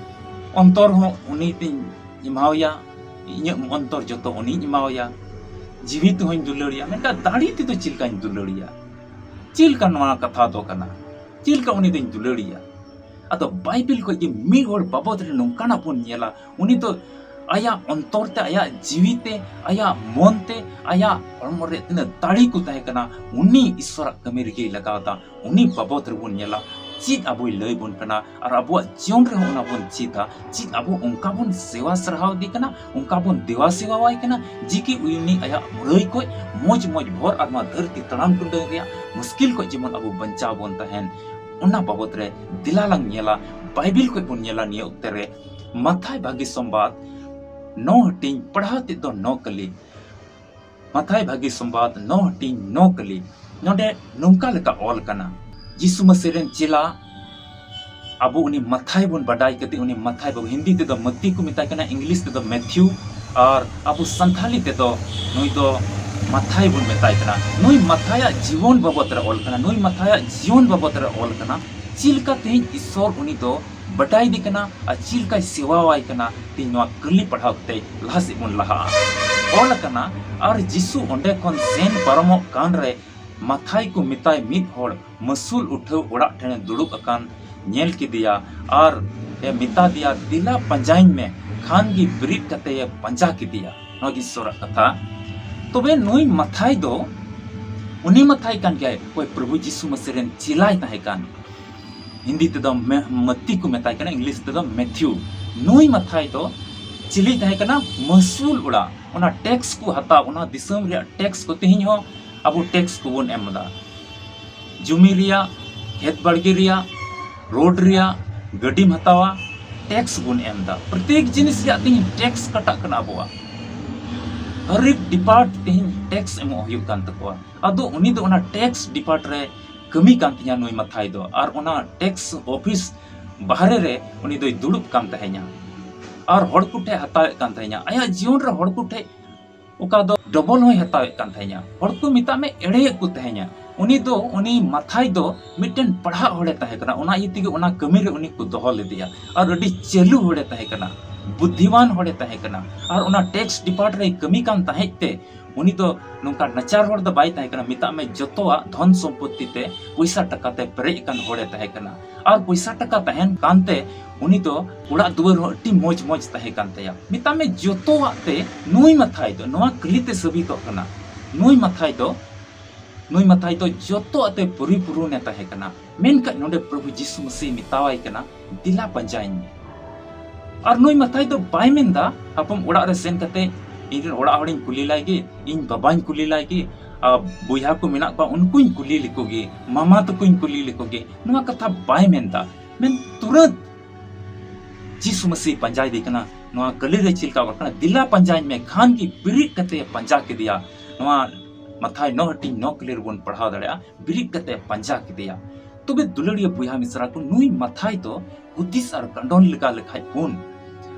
ᱚᱱᱛᱚᱨ ᱦᱚᱸ ᱩᱱᱤ ᱛᱤᱧ ᱮᱢᱟᱣᱟᱭᱟ, ᱤᱧᱟᱹᱜ ᱚᱱᱛᱚᱨ ᱡᱚᱛᱚ ᱩᱱᱤᱧ ᱮᱢᱟᱣᱟᱭᱟ, ᱡᱤᱣᱤ ᱛᱮᱦᱚᱸᱧ ᱫᱩᱞᱟᱹᱲᱤᱭᱟ, ᱢᱮᱱᱠᱷᱟᱱ ᱫᱟᱲᱮ ᱛᱮᱫᱚ ᱪᱮᱫ ᱞᱮᱠᱟᱧ ᱫᱩᱞᱟᱹᱲᱤᱭᱟ? ᱪᱮᱫ ᱞᱮᱠᱟ ᱱᱚᱣᱟ ᱠᱟᱛᱷᱟ ᱫᱚ ᱠᱟᱱᱟ? ᱪᱮᱫ ᱞᱮᱠᱟ ᱩᱱᱤ ᱫᱚᱧ ᱫᱩᱞᱟᱹᱲᱤᱭᱟ? ᱟᱫᱚ ᱵᱟᱭᱵᱮᱞ ᱠᱷᱚᱡ ᱜᱮ ᱢᱤᱫ ᱦᱚᱲ ᱵᱟᱵᱚᱫ ᱨᱮ ᱱᱚᱝᱠᱟᱱᱟᱜ ᱵᱚᱱ ᱧᱮᱞᱟ, ᱩᱱᱤ ᱫᱚ ᱟᱭᱟᱜ ᱚᱱᱛᱚᱨ ᱛᱮ, ᱟᱭᱟᱜ ᱡᱤᱣᱤ ᱛᱮ, ᱟᱭᱟᱜ ᱢᱚᱱ ᱛᱮ, ᱟᱭᱟᱜ ᱦᱚᱲᱢᱚ ᱨᱮ ᱛᱤᱱᱟᱹᱜ ᱫᱟᱲᱮ ᱠᱚ ᱛᱟᱦᱮᱸ ᱠᱟᱱᱟ, ᱩᱱᱤ ᱤᱥᱥᱚᱨᱟᱜ ᱠᱟᱹᱢᱤ ᱨᱮᱜᱮᱭ ᱞᱟᱜᱟᱣ ᱮᱫᱟ᱾ ᱩᱱᱤ ᱵᱟᱵᱚᱫ ᱨᱮᱵᱚᱱ ᱧᱮᱞᱟ, ᱪᱮᱫ ᱟᱵᱚᱭ ᱞᱟᱹᱭ ᱵᱚᱱ ᱠᱟᱱᱟ ᱟᱨ ᱟᱵᱚᱣᱟᱜ ᱡᱤᱭᱚᱱ ᱨᱮᱦᱚᱸ ᱚᱱᱟ ᱵᱚᱱ ᱪᱮᱫᱟ᱾ ᱪᱮᱫ ᱟᱵᱚ ᱚᱱᱠᱟ ᱵᱚᱱ ᱥᱮᱣᱟ ᱥᱟᱨᱦᱟᱣ ᱤᱫᱤ ᱠᱟᱱᱟ, ᱚᱱᱠᱟ ᱵᱚᱱ ᱫᱮᱣᱟ ᱥᱮᱣᱟᱣᱟᱭ ᱠᱟᱱᱟ, ᱡᱮ ᱠᱤ ᱩᱱᱤ ᱟᱭᱟᱜ ᱢᱩᱨᱟᱹᱭ ᱠᱷᱚᱡ ᱢᱚᱡᱽ ᱢᱚᱡᱽ ᱵᱷᱚᱨ ᱟᱨ ᱱᱚᱣᱟ ᱫᱷᱟᱹᱨᱛᱤ ᱛᱟᱲᱟᱢ ᱴᱩᱰᱟᱹᱝ ᱨᱮᱭᱟᱜ ᱢᱩᱥᱠᱤᱞ ᱠᱷᱚᱡ ᱡᱮᱢᱚᱱ ᱟᱵᱚ ᱵᱟᱧᱪᱟᱣ ᱵᱚᱱ ᱛᱟᱦᱮᱱ, ᱚᱱᱟ ᱵᱟᱵᱚᱛ ᱨᱮ ᱫᱮᱞᱟ ᱞᱟᱝ ᱧᱮᱞᱟ᱾ ᱵᱟᱭᱵᱮᱞ ᱠᱷᱚᱡ ᱵᱚᱱ ᱧᱮᱞᱟ ᱱᱤᱭᱟᱹ ᱚᱠᱛᱮ ᱨᱮ ᱢᱟᱛᱷᱟᱭ ᱵᱷᱟᱹᱜᱤ ᱥᱚᱢᱵᱟᱫ ᱱᱚ ᱦᱟᱹᱴᱤᱧ, ᱯᱟᱲᱦᱟᱣ ᱛᱮᱫ ᱫᱚ ᱱᱚ ᱠᱟᱹᱞᱤ᱾ ᱢᱟᱛᱷᱟᱭ ᱵᱷᱟᱹᱜᱤ ᱥᱚᱢᱵᱟᱫ ᱱᱚ ᱦᱟᱹᱴᱤᱧ ᱱᱚ ᱠᱟᱹᱞᱤ᱾ ᱱᱚᱰᱮ ᱱᱚᱝᱠᱟ ᱞᱮᱠᱟ ᱚᱞ ᱠᱟᱱᱟ, ᱡᱤᱥᱩ ᱢᱟᱹᱥᱤ ᱨᱮᱱ ᱪᱮᱞᱟ, ᱟᱵᱚ ᱩᱱᱤ ᱢᱟᱛᱷᱟᱭ ᱵᱚᱱ ᱵᱟᱰᱟᱭ ᱠᱟᱛᱮ, ᱩᱱᱤ ᱢᱟᱛᱷᱟᱭ ᱵᱟᱵᱚ, ᱦᱤᱱᱫᱤ ᱛᱮᱫᱚ ᱢᱟᱹᱛᱤ ᱠᱚ ᱢᱮᱛᱟᱭ ᱠᱟᱱᱟ, ᱤᱝᱞᱤᱥ ᱛᱮᱫᱚ ᱢᱮᱛᱷᱤᱭᱩ, ᱟᱨ ᱟᱵᱚ ᱥᱟᱱᱛᱷᱟᱞᱤ ᱛᱮᱫᱚ ᱱᱩᱭ ᱫᱚ ᱢᱟᱛᱷᱟᱭ ᱵᱚᱱ ᱢᱮᱛᱟᱭ ᱠᱟᱱᱟ᱾ ᱱᱩᱭ ᱢᱟᱛᱷᱟᱭᱟᱜ ᱡᱤᱭᱚᱱ ᱵᱟᱵᱚᱛ ᱨᱮ ᱚᱞ ᱠᱟᱱᱟ, ᱱᱩᱭ ᱢᱟᱛᱷᱟᱭᱟᱜ ᱡᱤᱭᱚᱱ ᱵᱟᱵᱚᱛ ᱨᱮ ᱚᱞ ᱠᱟᱱᱟ, ᱪᱮᱫ ᱞᱮᱠᱟ ᱛᱮᱦᱮᱧ ᱤᱥᱥᱚᱨ ᱩᱱᱤ ᱫᱚ ᱵᱟᱰᱟᱭ ᱤᱫᱤ ᱠᱟᱱᱟ ᱟᱨ ᱪᱮᱫ ᱞᱮᱠᱟᱭ ᱥᱮᱣᱟᱣᱟᱭ ᱠᱟᱱᱟ, ᱛᱮᱦᱮᱧ ᱱᱚᱣᱟ ᱠᱟᱹᱞᱤ ᱯᱟᱲᱦᱟᱣ ᱠᱟᱛᱮ ᱞᱟᱦᱟ ᱥᱮᱫ ᱵᱚᱱ ᱞᱟᱦᱟᱜᱼᱟ᱾ ᱚᱞ ᱟᱠᱟᱱᱟ, ᱟᱨ ᱡᱤᱥᱩ ᱚᱸᱰᱮ ᱠᱷᱚᱱ ᱥᱮᱱ ᱯᱟᱨᱚᱢᱚᱜ ᱠᱟᱱ ᱨᱮ ᱢᱟᱛᱷᱟᱭ ᱠᱚ ᱢᱮᱛᱟᱭ ᱢᱤᱫ ᱦᱚᱲ ᱢᱟᱹᱥᱩᱞ ᱩᱴᱷᱟᱹᱣ ᱚᱲᱟᱜ ᱴᱷᱮᱱᱮ ᱫᱩᱲᱩᱵ ᱟᱠᱟᱱ ᱧᱮᱞ ᱠᱮᱫᱮᱭᱟ ᱟᱨ ᱮ ᱢᱮᱛᱟ ᱫᱮᱭᱟ, "ᱫᱮᱞᱟ ᱯᱟᱸᱡᱟᱧ ᱢᱮ᱾" ᱠᱷᱟᱱ ᱜᱮ ᱵᱮᱨᱮᱫ ᱠᱟᱛᱮ ᱮ ᱯᱟᱸᱡᱟ ᱠᱮᱫᱮᱭᱟ᱾ ᱱᱚᱣᱟ ᱜᱮ ᱤᱥᱥᱚᱨᱟᱜ ᱠᱟᱛᱷᱟ᱾ ᱛᱚᱵᱮ ᱱᱩᱭ ᱢᱟᱛᱷᱟᱭ ᱫᱚ, ᱩᱱᱤ ᱢᱟᱛᱷᱟᱭ ᱠᱟᱱ ᱜᱮᱭᱟᱭ, ᱚᱠᱚᱭ ᱯᱨᱚᱵᱷᱩ ᱡᱤᱥᱩ ᱢᱟᱹᱥᱤ ᱨᱮᱱ ᱪᱮᱞᱟᱭ ᱛᱟᱦᱮᱸ ᱠᱟᱱ᱾ ᱦᱤᱱᱫᱤ ᱛᱮᱫᱚ ᱢᱮ-, ᱢᱟᱹᱛᱤ ᱠᱚ ᱢᱮᱛᱟᱭ ᱠᱟᱱᱟ, ᱤᱝᱞᱤᱥ ᱛᱮᱫᱚ ᱢᱮᱛᱷᱤᱭᱩ᱾ ᱱᱩᱭ ᱢᱟᱛᱷᱟᱭ ᱫᱚ ᱪᱤᱞᱤ ᱛᱟᱦᱮᱸ ᱠᱟᱱᱟ? ᱢᱟᱹᱥᱩᱞ ᱚᱲᱟᱜ, ᱚᱱᱟ ᱴᱮᱠᱥ ᱠᱚ ᱦᱟᱛᱟᱣ, ᱚᱱᱟ ᱫᱤᱥᱚᱢ ᱨᱮᱭᱟᱜ ᱴᱮᱠᱥ ᱠᱚ᱾ ᱛᱮᱦᱮᱧ ᱦᱚᱸ ᱟᱵᱚ ᱴᱮᱠᱥ ᱠᱚᱵᱚᱱ ᱮᱢ ᱮᱫᱟ, ᱡᱩᱢᱤ ᱨᱮᱭᱟᱜ, ᱠᱷᱮᱛ ᱵᱟᱲᱜᱮ ᱨᱮᱭᱟᱜ, ᱨᱳᱰ ᱨᱮᱭᱟᱜ, ᱜᱟᱹᱰᱤᱢ ᱦᱟᱛᱟᱣᱟ, ᱴᱮᱠᱥ ᱵᱚᱱ ᱮᱢ ᱮᱫᱟ᱾ ᱯᱨᱚᱛᱮᱠ ᱡᱤᱱᱤᱥ ᱨᱮᱭᱟᱜ ᱛᱮᱦᱮᱧ ᱴᱮᱠᱥ ᱠᱟᱴᱟᱜ ᱠᱟᱱᱟ ᱟᱵᱚᱣᱟᱜ᱾ ᱦᱟᱨ ᱮᱠ ᱰᱤᱯᱟᱨᱴ ᱛᱮᱦᱮᱧ ᱴᱮᱠᱥ ᱮᱢᱚᱜ ᱦᱩᱭᱩᱜ ᱠᱟᱱ ᱛᱟᱠᱚᱣᱟ᱾ ᱟᱫᱚ ᱩᱱᱤ ᱫᱚ ᱚᱱᱟ ᱴᱮᱠᱥ ᱰᱤᱯᱟᱨᱴ ᱨᱮ ᱠᱟᱹᱢᱤ ᱠᱟᱱ ᱛᱤᱧᱟ ᱱᱩᱭ ᱢᱟᱛᱷᱟᱭ ᱫᱚ, ᱟᱨ ᱚᱱᱟ ᱴᱮᱠᱥ ᱚᱯᱷᱤᱥ ᱵᱟᱦᱨᱮ ᱨᱮ ᱩᱱᱤ ᱫᱚᱭ ᱫᱩᱲᱩᱵ ᱠᱟᱱ ᱛᱟᱦᱮᱸᱧᱟ᱾ ᱟᱨ ᱦᱚᱲ ᱠᱚ ᱴᱷᱮᱡ ᱦᱟᱛᱟᱣᱮᱫ ᱠᱟᱱ ᱛᱟᱦᱮᱸᱧᱟ, ᱟᱭᱟᱜ ᱡᱤᱭᱚᱱ ᱨᱮ ᱦᱚᱲ ᱠᱚ ᱴᱷᱮᱡ ᱚᱠᱟ ᱫᱚ ᱰᱚᱵᱚᱞ ᱦᱚᱸᱭ ᱦᱟᱛᱟᱣᱮᱫ ᱠᱟᱱ ᱛᱟᱦᱮᱸᱧᱟ᱾ ᱦᱚᱲ ᱠᱚ ᱢᱮᱛᱟᱜ ᱢᱮ ᱮᱲᱮᱭᱮᱫ ᱠᱚ ᱛᱟᱦᱮᱸᱧᱟ᱾ ᱩᱱᱤ ᱫᱚ, ᱩᱱᱤ ᱢᱟᱛᱷᱟᱭ ᱫᱚ ᱢᱤᱫᱴᱮᱱ ᱯᱟᱲᱦᱟᱜ ᱦᱚᱲᱮ ᱛᱟᱦᱮᱸ ᱠᱟᱱᱟ, ᱚᱱᱟ ᱤᱭᱟᱹ ᱛᱮᱜᱮ ᱚᱱᱟ ᱠᱟᱹᱢᱤ ᱨᱮ ᱩᱱᱤ ᱠᱚ ᱫᱚᱦᱚ ᱞᱮᱫᱮᱭᱟ᱾ ᱟᱨ ᱟᱹᱰᱤ ᱪᱟᱹᱞᱩ ᱦᱚᱲᱮ ᱛᱟᱦᱮᱸ ᱠᱟᱱᱟ, ᱵᱩᱫᱽᱫᱷᱤᱢᱟᱱ ᱦᱚᱲᱮ ᱛᱟᱦᱮᱸ ᱠᱟᱱᱟ, ᱟᱨ ᱚᱱᱟ ᱴᱮᱠᱥ ᱰᱤᱯᱟᱨᱴ ᱨᱮᱭ ᱠᱟᱹᱢᱤ ᱠᱟᱱ ᱛᱟᱦᱮᱸᱫ ᱛᱮ ᱩᱱᱤ ᱫᱚ ᱱᱚᱝᱠᱟ ᱱᱟᱪᱟᱨ ᱦᱚᱲ ᱫᱚ ᱵᱟᱭ ᱛᱟᱦᱮᱸ ᱠᱟᱱᱟ᱾ ᱢᱮᱛᱟᱜ ᱢᱮ ᱡᱚᱛᱚᱣᱟᱜ ᱫᱷᱚᱱ ᱥᱚᱢᱯᱚᱛᱛᱤ ᱛᱮ, ᱯᱚᱭᱥᱟ ᱴᱟᱠᱟ ᱛᱮ ᱯᱮᱨᱮᱡ ᱟᱠᱟᱱ ᱦᱚᱲᱮ ᱛᱟᱦᱮᱸ ᱠᱟᱱᱟ᱾ ᱟᱨ ᱯᱚᱭᱥᱟ ᱴᱟᱠᱟ ᱛᱟᱦᱮᱱ ᱠᱟᱱᱛᱮ ᱩᱱᱤ ᱫᱚ ᱚᱲᱟᱜ ᱫᱩᱣᱟᱹᱨ ᱦᱚᱸ ᱟᱹᱰᱤ ᱢᱚᱡᱽ ᱢᱚᱡᱽ ᱛᱟᱦᱮᱸ ᱠᱟᱱ ᱛᱟᱭᱟ᱾ ᱢᱮᱛᱟᱜ ᱢᱮ ᱡᱚᱛᱚᱣᱟᱜ ᱛᱮ ᱱᱩᱭ ᱢᱟᱛᱷᱟᱭ ᱫᱚ, ᱱᱚᱣᱟ ᱠᱟᱹᱞᱤ ᱛᱮ ᱥᱟᱹᱵᱤᱛᱚᱜ ᱠᱟᱱᱟ, ᱱᱩᱭ ᱢᱟᱛᱷᱟᱭ ᱫᱚ ᱱᱩᱭ ᱢᱟᱛᱷᱟᱭ ᱫᱚ ᱡᱚᱛᱚ ᱟᱛᱮ ᱯᱚᱨᱤᱯᱩᱨᱩᱱ ᱮ ᱛᱟᱦᱮᱸ ᱠᱟᱱᱟ, ᱢᱮᱱᱠᱷᱟᱱ ᱱᱚᱰᱮ ᱯᱨᱚᱵᱷᱩ ᱡᱤᱥᱩ ᱢᱟᱹᱥᱤ ᱢᱮᱛᱟᱣᱟᱭ ᱠᱟᱱᱟ, "ᱫᱮᱞᱟ ᱯᱟᱸᱡᱟᱧ ᱢᱮ᱾" ᱟᱨ ᱱᱩᱭ ᱢᱟᱛᱷᱟᱭ ᱫᱚ ᱵᱟᱭ ᱢᱮᱱᱫᱟ, "ᱦᱟᱯᱮᱢ ᱚᱲᱟᱜ ᱨᱮ ᱥᱮᱱ ᱠᱟᱛᱮ ᱤᱧ ᱨᱮᱱ ᱚᱲᱟᱜ ᱦᱚᱲᱤᱧ ᱠᱩᱞᱤ ᱞᱟᱭ ᱜᱮ, ᱤᱧ ᱵᱟᱵᱟᱧ ᱠᱩᱞᱤ ᱞᱟᱭ ᱜᱮ, ᱟᱨ ᱵᱚᱭᱦᱟ ᱠᱚ ᱢᱮᱱᱟᱜ ᱠᱚᱣᱟ ᱩᱱᱠᱩᱧ ᱠᱩᱞᱤ ᱞᱮᱠᱚ ᱜᱮ, ᱢᱟᱢᱟ ᱛᱟᱠᱚᱧ ᱠᱩᱞᱤ ᱞᱮᱠᱚ ᱜᱮ᱾" ᱱᱚᱣᱟ ᱠᱟᱛᱷᱟ ᱵᱟᱭ ᱢᱮᱱᱫᱟ᱾ ᱢᱮᱱ ᱛᱩᱨᱟᱹᱛ ᱡᱤᱥᱩ ᱢᱟᱹᱥᱤ ᱯᱟᱸᱡᱟᱭᱮᱫᱮ ᱠᱟᱱᱟ᱾ ᱱᱚᱣᱟ ᱠᱟᱹᱞᱤ ᱨᱮ ᱪᱮᱫ ᱞᱮᱠᱟ ᱚᱞ ᱠᱟᱱᱟ, "ᱫᱮᱞᱟ ᱯᱟᱸᱡᱟᱧ ᱢᱮ", ᱠᱷᱟᱱ ᱜᱮ ᱵᱮᱨᱮᱫ ᱠᱟᱛᱮ ᱯᱟᱸᱡᱟ ᱠᱮᱫᱮᱭᱟ᱾ ᱱᱚᱣᱟ ᱢᱟᱛᱷᱟᱭ ᱱᱚ ᱦᱟᱹᱴᱤᱧ ᱱᱚ ᱠᱟᱹᱞᱤ ᱨᱮᱵᱚᱱ ᱯᱟᱲᱦᱟᱣ ᱫᱟᱲᱮᱭᱟᱜᱼᱟ, ᱵᱮᱨᱮᱫ ᱠᱟᱛᱮ ᱯᱟᱸᱡᱟ ᱠᱮᱫᱮᱭᱟ᱾ ᱛᱚᱵᱮ ᱫᱩᱞᱟᱹᱲᱤᱭᱟᱹ ᱵᱚᱭᱦᱟ ᱢᱤᱥᱨᱟ ᱠᱚ, ᱱᱩᱭ ᱢᱟᱛᱷᱟᱭ ᱫᱚ ᱦᱩᱫᱤᱥ ᱟᱨ ᱠᱟᱸᱰᱚᱱ ᱞᱮᱠᱟ ᱞᱮᱠᱷᱟᱡ ᱵᱚᱱ,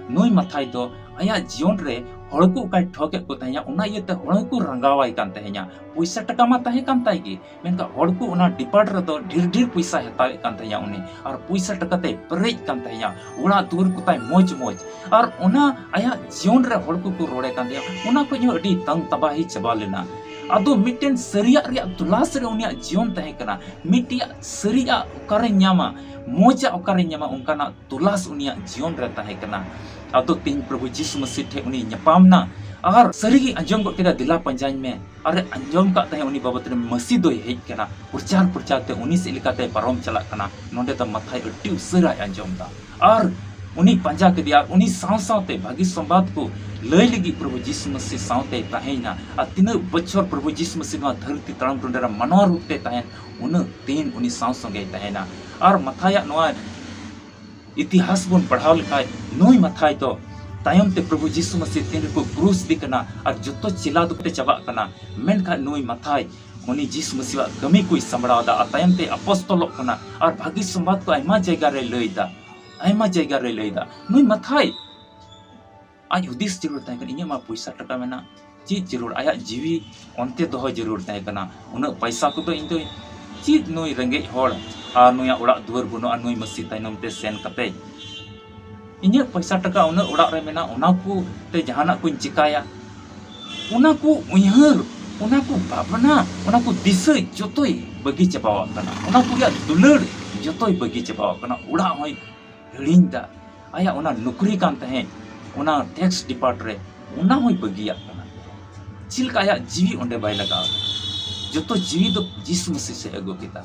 ᱱᱩᱭ ᱢᱟᱛᱷᱟᱭ ᱫᱚ ᱟᱭᱟᱜ ᱡᱤᱭᱚᱱ ᱨᱮ ᱦᱚᱲ ᱠᱚ ᱚᱠᱟᱭ ᱴᱷᱚᱠᱮᱫ ᱠᱚ ᱛᱟᱦᱮᱸᱭᱟ, ᱚᱱᱟ ᱤᱭᱟᱹᱛᱮ ᱦᱚᱲ ᱠᱚ ᱨᱟᱸᱜᱟᱣᱟᱭ ᱠᱟᱱ ᱛᱟᱦᱮᱸᱭᱟ᱾ ᱯᱚᱭᱥᱟ ᱴᱟᱠᱟ ᱢᱟ ᱛᱟᱦᱮᱸ ᱠᱟᱱ ᱛᱟᱭ ᱜᱮ, ᱢᱮᱱᱠᱷᱟᱱ ᱦᱚᱲ ᱠᱚ ᱚᱱᱟ ᱰᱤᱯᱟᱨᱴ ᱨᱮᱫᱚ ᱰᱷᱮᱨ ᱰᱷᱮᱨ ᱯᱚᱭᱥᱟ ᱦᱟᱛᱟᱣᱮᱫ ᱠᱟᱱ ᱛᱟᱦᱮᱸᱭᱟ ᱩᱱᱤ, ᱟᱨ ᱯᱚᱭᱥᱟ ᱴᱟᱠᱟ ᱛᱮᱭ ᱯᱮᱨᱮᱡ ᱠᱟᱱ ᱛᱟᱦᱮᱸᱭᱟ, ᱚᱲᱟᱜ ᱫᱩᱣᱟᱹᱨ ᱠᱚ ᱛᱟᱭ ᱢᱚᱡᱽ ᱢᱚᱡᱽ, ᱟᱨ ᱚᱱᱟ ᱟᱭᱟᱜ ᱡᱤᱭᱚᱱ ᱨᱮ ᱦᱚᱲ ᱠᱚᱠᱚ ᱨᱚᱲᱮ ᱠᱟᱱ ᱛᱟᱦᱮᱸᱭᱟ, ᱚᱱᱟ ᱠᱷᱚᱡ ᱦᱚᱸ ᱟᱹᱰᱤ ᱛᱟᱝ ᱛᱟᱵᱟᱦᱤ ᱪᱟᱵᱟ ᱞᱮᱱᱟ᱾ ᱟᱫᱚ ᱢᱤᱫᱴᱮᱱ ᱥᱟᱹᱨᱤᱭᱟᱜ ᱨᱮᱭᱟᱜ ᱛᱚᱞᱟᱥ ᱨᱮ ᱩᱱᱤᱭᱟᱜ ᱡᱤᱭᱚᱱ ᱛᱟᱦᱮᱸ ᱠᱟᱱᱟ, ᱢᱤᱫᱴᱮᱡ ᱥᱟᱹᱨᱤᱭᱟᱜ ᱚᱠᱟᱨᱮᱧ ᱧᱟᱢᱟ, ᱢᱚᱡᱟᱜ ᱚᱠᱟᱨᱮᱧ ᱧᱟᱢᱟ, ᱚᱱᱠᱟᱱᱟᱜ ᱛᱚᱞᱟᱥ ᱩᱱᱤᱭᱟᱜ ᱡᱤᱭᱚᱱ ᱨᱮ ᱛᱟᱦᱮᱸ ᱠᱟᱱᱟ᱾ ᱟᱫᱚ ᱛᱮᱦᱮᱧ ᱯᱨᱚᱵᱷᱩ ᱡᱤᱥᱩ ᱢᱟᱹᱥᱤ ᱴᱷᱮᱡ ᱩᱱᱤ ᱧᱟᱯᱟᱢ ᱱᱟ, ᱟᱨ ᱥᱟᱹᱨᱤᱜᱮ ᱟᱸᱡᱚᱢ ᱜᱚᱫ ᱠᱮᱫᱟ, "ᱫᱮᱞᱟ ᱯᱟᱸᱡᱟᱧ ᱢᱮ", ᱟᱨᱮ ᱟᱸᱡᱚᱢ ᱠᱟᱜ ᱛᱟᱦᱮᱸ ᱩᱱᱤ ᱵᱟᱵᱚᱫ ᱨᱮ ᱢᱟᱹᱥᱤ ᱫᱚᱭ ᱦᱮᱡ ᱠᱟᱱᱟ, ᱯᱨᱚᱪᱟᱨ ᱯᱨᱚᱪᱟᱨ ᱛᱮ ᱩᱱᱤ ᱥᱮᱫ ᱞᱮᱠᱟᱛᱮ ᱯᱟᱨᱚᱢ ᱪᱟᱞᱟᱜ ᱠᱟᱱᱟ᱾ ᱱᱚᱰᱮ ᱫᱚ ᱢᱟᱛᱷᱟᱭ ᱟᱹᱰᱤ ᱩᱥᱟᱹᱨᱟᱭ ᱟᱸᱡᱚᱢ ᱫᱟ, ᱟᱨ ᱩᱱᱤ ᱯᱟᱸᱡᱟ ᱠᱮᱫᱮᱭᱟ, ᱟᱨ ᱩᱱᱤ ᱥᱟᱶ ᱥᱟᱶᱛᱮ ᱵᱷᱟᱹᱜᱤ ᱥᱚᱢᱵᱟᱫ ᱠᱚ ᱞᱟᱹᱭ ᱞᱟᱹᱜᱤᱫ ᱯᱨᱚᱵᱷᱩ ᱡᱤᱥᱩ ᱢᱟᱹᱥᱤ ᱥᱟᱶᱛᱮᱭ ᱛᱟᱦᱮᱸᱭᱮᱱᱟ᱾ ᱟᱨ ᱛᱤᱱᱟᱹᱜ ᱵᱚᱪᱷᱚᱨ ᱯᱨᱚᱵᱷᱩ ᱡᱤᱥᱩ ᱢᱟᱹᱥᱤ ᱱᱚᱣᱟ ᱫᱷᱟᱹᱨᱛᱤ ᱛᱟᱲᱟᱢ ᱴᱩᱰᱟᱹ ᱨᱮ ᱢᱟᱱᱣᱟ ᱨᱩᱯ ᱛᱮ ᱛᱟᱦᱮᱸᱱ, ᱩᱱᱟᱹᱜ ᱫᱤᱱ ᱩᱱᱤ ᱥᱟᱶ ᱥᱚᱸᱜᱮᱭ ᱛᱟᱦᱮᱸᱭᱮᱱᱟ᱾ ᱟᱨ ᱢᱟᱛᱷᱟᱭᱟᱜ ᱱᱚᱣᱟ ᱤᱛᱤᱦᱟᱥ ᱵᱚᱱ ᱯᱟᱲᱦᱟᱣ ᱞᱮᱠᱷᱟᱡ, ᱱᱩᱭ ᱢᱟᱛᱷᱟᱭ ᱫᱚ ᱛᱟᱭᱚᱢ ᱛᱮ ᱯᱨᱚᱵᱷᱩ ᱡᱤᱥᱩ ᱢᱟᱹᱥᱤ ᱛᱤᱱ ᱨᱮᱠᱚ ᱠᱨᱩᱥ ᱫᱮ ᱠᱟᱱᱟ ᱟᱨ ᱡᱚᱛᱚ ᱪᱮᱞᱟ ᱫᱚᱠᱚ ᱛᱮ ᱪᱟᱵᱟᱜ ᱠᱟᱱᱟ, ᱢᱮᱱᱠᱷᱟᱱ ᱱᱩᱭ ᱢᱟᱛᱷᱟᱭ ᱩᱱᱤ ᱡᱤᱥᱩ ᱢᱟᱹᱥᱤᱣᱟᱜ ᱠᱟᱹᱢᱤ ᱠᱚᱭ ᱥᱟᱢᱵᱲᱟᱣ ᱫᱟ ᱟᱨ ᱛᱟᱭᱚᱢ ᱛᱮ ᱟᱯᱚᱥᱛᱚᱞᱚᱜ ᱠᱟᱱᱟ ᱟᱨ ᱵᱷᱟᱹᱜᱤ ᱥᱚᱢᱵᱟᱫ ᱠᱚ ᱟᱭᱢᱟ ᱡᱟᱭᱜᱟ ᱨᱮ ᱞᱟᱹᱭ ᱫᱟ, ᱟᱭᱢᱟ ᱡᱟᱭᱜᱟ ᱨᱮ ᱞᱟᱹᱭ ᱫᱟ᱾ ᱱᱩᱭ ᱢᱟᱛᱷᱟᱭ ᱟᱡ ᱦᱩᱫᱤᱥ ᱡᱟᱹᱨᱩᱲ ᱛᱟᱦᱮᱸ ᱠᱟᱱᱟ, ᱤᱧᱟᱹᱜ ᱢᱟ ᱯᱚᱭᱥᱟ ᱴᱟᱠᱟ ᱢᱮᱱᱟᱜ, ᱪᱮᱫ ᱡᱟᱹᱨᱩᱲ? ᱟᱭᱟᱜ ᱡᱤᱣᱤ ᱚᱱᱛᱮ ᱫᱚᱦᱚ ᱡᱟᱹᱨᱩᱲ ᱛᱟᱦᱮᱸ ᱠᱟᱱᱟ᱾ ᱩᱱᱟᱹᱜ ᱯᱚᱭᱥᱟ ᱠᱚᱫᱚ ᱤᱧ ᱫᱚ ᱪᱮᱫ, ᱱᱩᱭ ᱨᱮᱸᱜᱮᱡ ᱦᱚᱲ ᱟᱨ ᱱᱩᱭᱟᱜ ᱚᱲᱟᱜ ᱫᱩᱣᱟᱹᱨ ᱵᱟᱹᱱᱩᱜᱼᱟ, ᱱᱩᱭ ᱢᱟᱹᱥᱤ ᱛᱟᱭᱱᱚᱢ ᱛᱮ ᱥᱮᱱ ᱠᱟᱛᱮ ᱤᱧᱟᱹᱜ ᱯᱚᱭᱥᱟ ᱴᱟᱠᱟ ᱩᱱᱟᱹᱜ ᱚᱲᱟᱜ ᱨᱮ ᱢᱮᱱᱟᱜ, ᱚᱱᱟ ᱠᱚ ᱛᱮ ᱡᱟᱦᱟᱱᱟᱜ ᱠᱚᱧ ᱪᱤᱠᱟᱭᱟ, ᱚᱱᱟ ᱠᱚ ᱩᱭᱦᱟᱹᱨ, ᱚᱱᱟ ᱠᱚ ᱵᱷᱟᱵᱽᱱᱟ, ᱚᱱᱟ ᱠᱚ ᱫᱤᱥᱟᱹ ᱡᱚᱛᱚᱭ ᱵᱟᱹᱜᱤ ᱪᱟᱵᱟᱣᱟᱜ ᱠᱟᱱᱟ᱾ ᱚᱱᱟ ᱠᱚ ᱨᱮᱭᱟᱜ ᱫᱩᱞᱟᱹᱲ ᱡᱚᱛᱚᱭ ᱵᱟᱹᱜᱤ ᱪᱟᱵᱟᱣᱟᱜ ᱠᱟᱱᱟ᱾ ᱚᱲᱟᱜ ᱦᱚᱸᱭ ᱦᱤᱲᱤᱧ ᱫᱟ᱾ ᱟᱭᱟᱜ ᱚᱱᱟ ᱱᱚᱠᱨᱤ ᱠᱟᱱ ᱛᱟᱦᱮᱸᱫ, ᱚᱱᱟ ᱴᱮᱠᱥ ᱰᱤᱯᱟᱨᱴ ᱨᱮ, ᱚᱱᱟ ᱦᱚᱸᱭ ᱵᱟᱹᱜᱤᱭᱟᱜ ᱠᱟᱱᱟ᱾ ᱪᱮᱫ ᱞᱮᱠᱟ ᱟᱭᱟᱜ ᱡᱤᱣᱤ ᱚᱸᱰᱮ ᱵᱟᱭ ᱞᱟᱜᱟᱣ ᱫᱟ? ᱡᱚᱛᱚ ᱡᱤᱣᱤ ᱫᱚ ᱡᱤᱥᱩ ᱢᱟᱹᱥᱤ ᱥᱮᱫ ᱮ ᱟᱹᱜᱩ ᱠᱮᱫᱟ᱾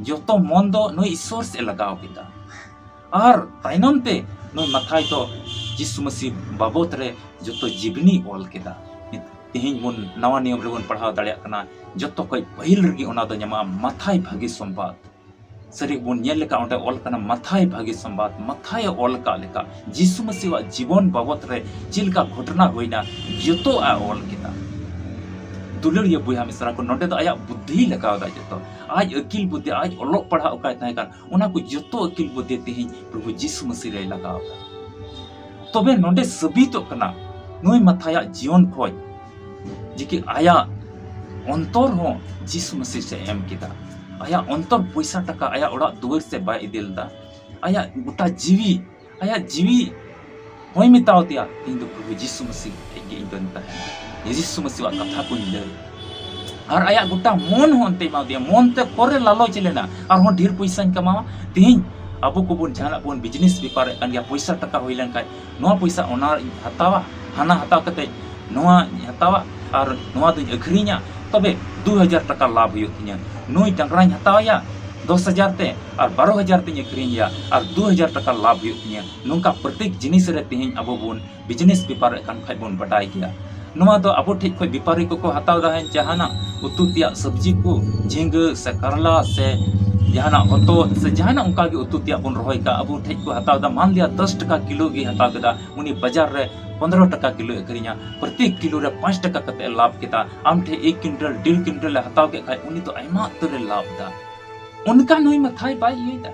ᱡᱚᱛᱚ ᱢᱚᱱ ᱫᱚ ᱱᱩᱭ ᱤᱥᱥᱚᱨ ᱥᱮᱫ ᱮ ᱞᱟᱜᱟᱣ ᱠᱮᱫᱟ᱾ ᱟᱨ ᱛᱟᱭᱱᱚᱢ ᱛᱮ ᱱᱩᱭ ᱢᱟᱛᱷᱟᱭ ᱫᱚ ᱡᱤᱥᱩ ᱢᱟᱹᱥᱤ ᱵᱟᱵᱚᱛ ᱨᱮ ᱡᱚᱛᱚ ᱡᱤᱵᱽᱱᱤ ᱚᱞ ᱠᱮᱫᱟ᱾ ᱛᱮᱦᱮᱧ ᱵᱚᱱ ᱱᱟᱣᱟ ᱱᱤᱭᱚᱢ ᱨᱮᱵᱚᱱ ᱯᱟᱲᱦᱟᱣ ᱫᱟᱲᱮᱭᱟᱜ ᱠᱟᱱᱟ, ᱡᱚᱛᱚ ᱠᱷᱚᱡ ᱯᱟᱹᱦᱤᱞ ᱨᱮᱜᱮ ᱚᱱᱟ ᱫᱚ ᱧᱟᱢᱚᱜᱼᱟ ᱢᱟᱛᱷᱟᱭ ᱵᱷᱟᱹᱜᱤ ᱥᱚᱢᱵᱟᱫ᱾ ᱥᱟᱹᱨᱤ ᱜᱮᱵᱚᱱ ᱧᱮᱞ ᱞᱮᱠᱷᱟᱱ ᱚᱸᱰᱮ ᱚᱞ ᱠᱟᱱᱟ ᱢᱟᱛᱷᱟᱭ ᱵᱷᱟᱹᱜᱤ ᱥᱚᱢᱵᱟᱫ, ᱢᱟᱛᱷᱟᱭ ᱮ ᱚᱞ ᱟᱠᱟᱫ ᱞᱮᱠᱟ ᱡᱤᱥᱩ ᱢᱟᱹᱥᱤᱣᱟᱜ ᱡᱤᱵᱚᱱ ᱵᱟᱵᱚᱛ ᱨᱮ ᱪᱮᱫ ᱞᱮᱠᱟ ᱜᱷᱚᱴᱚᱱᱟ ᱦᱩᱭᱱᱟ, ᱡᱚᱛᱚᱣᱟᱜ ᱮ ᱚᱞ ᱠᱮᱫᱟ᱾ ᱫᱩᱞᱟᱹᱲᱤᱭᱟᱹ ᱵᱚᱭᱦᱟ ᱢᱤᱥᱨᱟ ᱠᱚ, ᱱᱚᱰᱮ ᱫᱚ ᱟᱭᱟᱜ ᱵᱩᱫᱽᱫᱷᱤᱭ ᱞᱟᱜᱟᱣ ᱮᱫᱟ, ᱡᱚᱛᱚ ᱟᱡ ᱟᱹᱠᱤᱞ ᱵᱩᱫᱽᱫᱷᱤ, ᱟᱡ ᱚᱞᱚᱜ ᱯᱟᱲᱦᱟᱜ ᱚᱠᱟᱭ ᱛᱟᱦᱮᱸ ᱠᱟᱱ, ᱚᱱᱟ ᱠᱚ ᱡᱚᱛᱚ ᱟᱹᱠᱤᱞ ᱵᱩᱫᱽᱫᱷᱤ ᱛᱮᱦᱮᱧ ᱯᱨᱚᱵᱷᱩ ᱡᱤᱥᱩ ᱢᱟᱹᱥᱤ ᱨᱮᱭ ᱞᱟᱜᱟᱣ ᱮᱫᱟ᱾ ᱛᱚᱵᱮ ᱱᱚᱰᱮ ᱥᱟᱹᱵᱤᱛᱚᱜ ᱠᱟᱱᱟ ᱱᱩᱭ ᱢᱟᱛᱷᱟᱭᱟᱜ ᱡᱤᱭᱚᱱ ᱠᱷᱚᱡ ᱡᱮ ᱠᱤ ᱟᱭᱟᱜ ᱚᱱᱛᱚᱨ ᱦᱚᱸ ᱡᱤᱥᱩ ᱢᱟᱹᱥᱤ ᱥᱮᱫ ᱮ ᱮᱢ ᱠᱮᱫᱟ᱾ ᱟᱭᱟᱜ ᱚᱱᱛᱚᱨ ᱯᱚᱭᱥᱟ ᱴᱟᱠᱟ ᱟᱭᱟᱜ ᱚᱲᱟᱜ ᱫᱩᱣᱟᱹᱨ ᱥᱮᱫ ᱵᱟᱭ ᱤᱫᱤ ᱞᱮᱫᱟ᱾ ᱟᱭᱟᱜ ᱜᱚᱴᱟ ᱡᱤᱣᱤ, ᱟᱭᱟᱜ ᱡᱤᱣᱤ ᱦᱚᱸᱭ ᱢᱮᱛᱟᱣ ᱫᱮᱭᱟ, "ᱤᱧ ᱫᱚ ᱯᱨᱚᱵᱷᱩ ᱡᱤᱥᱩ ᱢᱟᱹᱥᱤ ᱴᱷᱮᱡ ᱜᱮ ᱤᱧ ᱫᱚᱧ ᱛᱟᱦᱮᱱᱟ, ᱡᱤᱥᱩ ᱢᱟᱹᱥᱤᱣᱟᱜ ᱠᱟᱛᱷᱟ ᱠᱚᱧ ᱞᱟᱹᱭ᱾" ᱟᱨ ᱟᱭᱟᱜ ᱜᱚᱴᱟ ᱢᱚᱱ ᱦᱚᱸ ᱚᱱᱛᱮ ᱮᱢᱟ ᱫᱮᱭᱟ, ᱢᱚᱱ ᱛᱮ ᱠᱚᱨᱮ ᱞᱟᱞᱚᱪ ᱞᱮᱱᱟ, ᱟᱨᱦᱚᱸ ᱰᱷᱮᱨ ᱯᱚᱭᱥᱟᱧ ᱠᱟᱢᱟᱣᱟ᱾ ᱛᱮᱦᱮᱧ ᱟᱵᱚ ᱠᱚᱵᱚᱱ ᱡᱟᱦᱟᱱᱟᱜ ᱵᱚᱱ ᱵᱤᱡᱽᱱᱮᱥ ᱵᱮᱯᱟᱨᱮᱫ ᱠᱟᱱ ᱜᱮᱭᱟ, ᱯᱚᱭᱥᱟ ᱴᱟᱠᱟ ᱦᱩᱭ ᱞᱮᱱᱠᱷᱟᱡ ᱱᱚᱣᱟ ᱯᱚᱭᱥᱟ ᱚᱱᱟᱧ ᱦᱟᱛᱟᱣᱟ, ᱦᱟᱱᱟ ᱦᱟᱛᱟᱣ ᱠᱟᱛᱮ ᱱᱚᱣᱟᱧ ᱦᱟᱛᱟᱣᱟ ᱟᱨ ᱱᱚᱣᱟ ᱫᱚᱧ ᱟᱹᱠᱷᱨᱤᱧᱟ, ᱛᱚᱵᱮ ᱫᱩ ᱦᱟᱡᱟᱨ ᱴᱟᱠᱟ ᱞᱟᱵᱷ ᱦᱩᱭᱩᱜ ᱛᱤᱧᱟᱹ᱾ ᱱᱩᱭ ᱰᱟᱝᱨᱟᱧ ᱦᱟᱛᱟᱣᱟᱭᱟ ᱫᱚᱥ ᱦᱟᱡᱟᱨ ᱛᱮ ᱟᱨ ᱵᱟᱨᱚ ᱦᱟᱡᱟᱨ ᱛᱮᱧ ᱟᱹᱠᱷᱨᱤᱧᱮᱭᱟ ᱟᱨ ᱫᱩ ᱦᱟᱡᱟᱨ ᱴᱟᱠᱟ ᱞᱟᱵᱷ ᱦᱩᱭᱩᱜ ᱛᱤᱧᱟᱹ᱾ ᱱᱚᱝᱠᱟ ᱯᱨᱚᱛᱮᱠ ᱡᱤᱱᱤᱥ ᱨᱮ ᱛᱮᱦᱮᱧ ᱟᱵᱚ ᱵᱚᱱ ᱵᱤᱡᱽᱱᱮᱥ ᱵᱮᱯᱟᱨᱮᱫ ᱠᱟᱱ ᱠᱷᱟᱡ ᱵᱚᱱ ᱵᱟᱰᱟᱭ ᱜᱮᱭᱟ᱾ ᱱᱚᱣᱟ ᱫᱚ ᱟᱵᱚ ᱴᱷᱮᱡ ᱠᱷᱚᱡ ᱵᱮᱯᱟᱨᱤ ᱠᱚᱠᱚ ᱦᱟᱛᱟᱣ ᱫᱟ, ᱡᱟᱦᱟᱱᱟᱜ ᱩᱛᱩ ᱛᱮᱭᱟᱜ ᱥᱚᱵᱽᱡᱤ ᱠᱚ, ᱡᱷᱤᱸᱜᱟᱹ ᱥᱮ ᱠᱟᱨᱞᱟ ᱥᱮ ᱡᱟᱦᱟᱱᱟᱜ ᱦᱚᱛᱚᱫ ᱥᱮ ᱡᱟᱦᱟᱱᱟᱜ ᱚᱱᱠᱟ ᱜᱮ ᱩᱛᱩ ᱛᱮᱭᱟᱜ ᱵᱚᱱ ᱨᱚᱦᱚᱭ ᱠᱟᱜ, ᱟᱵᱚ ᱴᱷᱮᱡ ᱠᱚ ᱦᱟᱛᱟᱣ ᱫᱟ, ᱢᱟᱱ ᱞᱤᱭᱟ ᱫᱚᱥ ᱴᱟᱠᱟ ᱠᱤᱞᱳ ᱜᱮ ᱦᱟᱛᱟᱣ ᱠᱮᱫᱟ, ᱩᱱᱤ ᱵᱟᱡᱟᱨ ᱨᱮ ᱯᱚᱱᱫᱽᱨᱚ ᱴᱟᱠᱟ ᱠᱤᱞᱳ ᱟᱹᱠᱷᱨᱤᱧᱟ, ᱯᱨᱚᱛᱮᱠ ᱠᱤᱞᱳ ᱨᱮ ᱯᱟᱸᱪ ᱴᱟᱠᱟ ᱠᱟᱛᱮ ᱞᱟᱵᱷ ᱠᱮᱫᱟ᱾ ᱟᱢ ᱴᱷᱮᱡ ᱮᱠ ᱠᱩᱭᱤᱱᱴᱟᱞ, ᱰᱮᱲ ᱠᱩᱭᱤᱱᱴᱟᱞ ᱮ ᱦᱟᱛᱟᱣ ᱠᱮᱫ ᱠᱷᱟᱡ ᱩᱱᱤ ᱫᱚ ᱟᱭᱢᱟ ᱩᱛᱟᱹᱨ ᱮ ᱞᱟᱵᱷ ᱫᱟ᱾ ᱚᱱᱠᱟ ᱱᱩᱭ ᱢᱟᱛᱷᱟᱭ ᱵᱟᱭ ᱤᱭᱟᱹᱭ ᱫᱟ᱾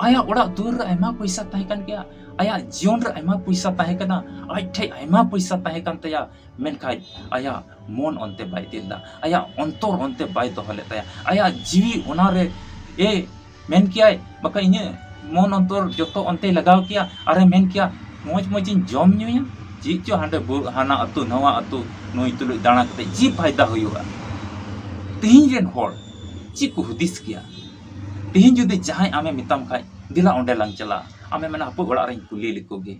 ᱟᱭᱟᱜ ᱚᱲᱟᱜ ᱫᱩᱣᱟᱹᱨ ᱨᱮ ᱟᱭᱢᱟ ᱯᱚᱭᱥᱟ ᱛᱟᱦᱮᱸ ᱠᱟᱱ ᱜᱮᱭᱟ, ᱟᱭᱟᱜ ᱡᱤᱭᱚᱱ ᱨᱮ ᱟᱭᱢᱟ ᱯᱚᱭᱥᱟ ᱛᱟᱦᱮᱸ ᱠᱟᱱᱟ, ᱟᱡ ᱴᱷᱮᱡ ᱟᱭᱢᱟ ᱯᱚᱭᱥᱟ ᱛᱟᱦᱮᱸ ᱠᱟᱱ ᱛᱟᱭᱟ, ᱢᱮᱱᱠᱷᱟᱡ ᱟᱭᱟᱜ ᱢᱚᱱ ᱚᱱᱛᱮ ᱵᱟᱭ ᱤᱫᱤ ᱞᱮᱫᱟ, ᱟᱭᱟᱜ ᱚᱱᱛᱚᱨ ᱚᱱᱛᱮ ᱵᱟᱭ ᱫᱚᱦᱚ ᱞᱮᱫ ᱛᱟᱭᱟ, ᱟᱭᱟᱜ ᱡᱤᱣᱤ ᱚᱱᱟᱨᱮ ᱮ ᱢᱮᱱ ᱠᱮᱭᱟᱭ, ᱵᱟᱠᱷᱟᱡ ᱤᱧᱟᱹᱜ ᱢᱚᱱ ᱚᱱᱛᱚᱨ ᱡᱚᱛᱚ ᱚᱱᱛᱮᱭ ᱞᱟᱜᱟᱣ ᱠᱮᱭᱟ ᱟᱨᱮ ᱢᱮᱱ ᱠᱮᱭᱟ, "ᱢᱚᱡᱽ ᱢᱚᱡᱽ ᱤᱧ ᱡᱚᱢ ᱧᱩᱭᱟ, ᱪᱮᱫ ᱪᱚ ᱦᱟᱸᱰᱮ ᱵᱩ-, ᱦᱟᱱᱟ ᱟᱹᱛᱩ ᱱᱟᱣᱟ ᱟᱹᱛᱩ ᱱᱩᱭ ᱛᱩᱞᱩᱡ ᱫᱟᱬᱟ ᱠᱟᱛᱮ ᱪᱮᱫ ᱯᱷᱟᱭᱫᱟ ᱦᱩᱭᱩᱜᱼᱟ?" ᱛᱮᱦᱮᱧ ᱨᱮᱱ ᱦᱚᱲ ᱪᱮᱫ ᱠᱚ ᱦᱩᱫᱤᱥ ᱠᱮᱭᱟ? ᱛᱮᱦᱮᱧ ᱡᱩᱫᱤ ᱡᱟᱦᱟᱸᱭ ᱟᱢᱮ ᱢᱮᱛᱟᱢ ᱠᱷᱟᱡ, "ᱫᱮᱞᱟ ᱚᱸᱰᱮ ᱞᱟᱝ ᱪᱟᱞᱟᱜᱼᱟ," ᱟᱢᱮ ᱢᱮᱱᱟ, "ᱦᱟᱯᱳᱭ ᱚᱲᱟᱜ ᱨᱮᱧ ᱠᱩᱞᱤ ᱞᱮᱠᱚ ᱜᱮ,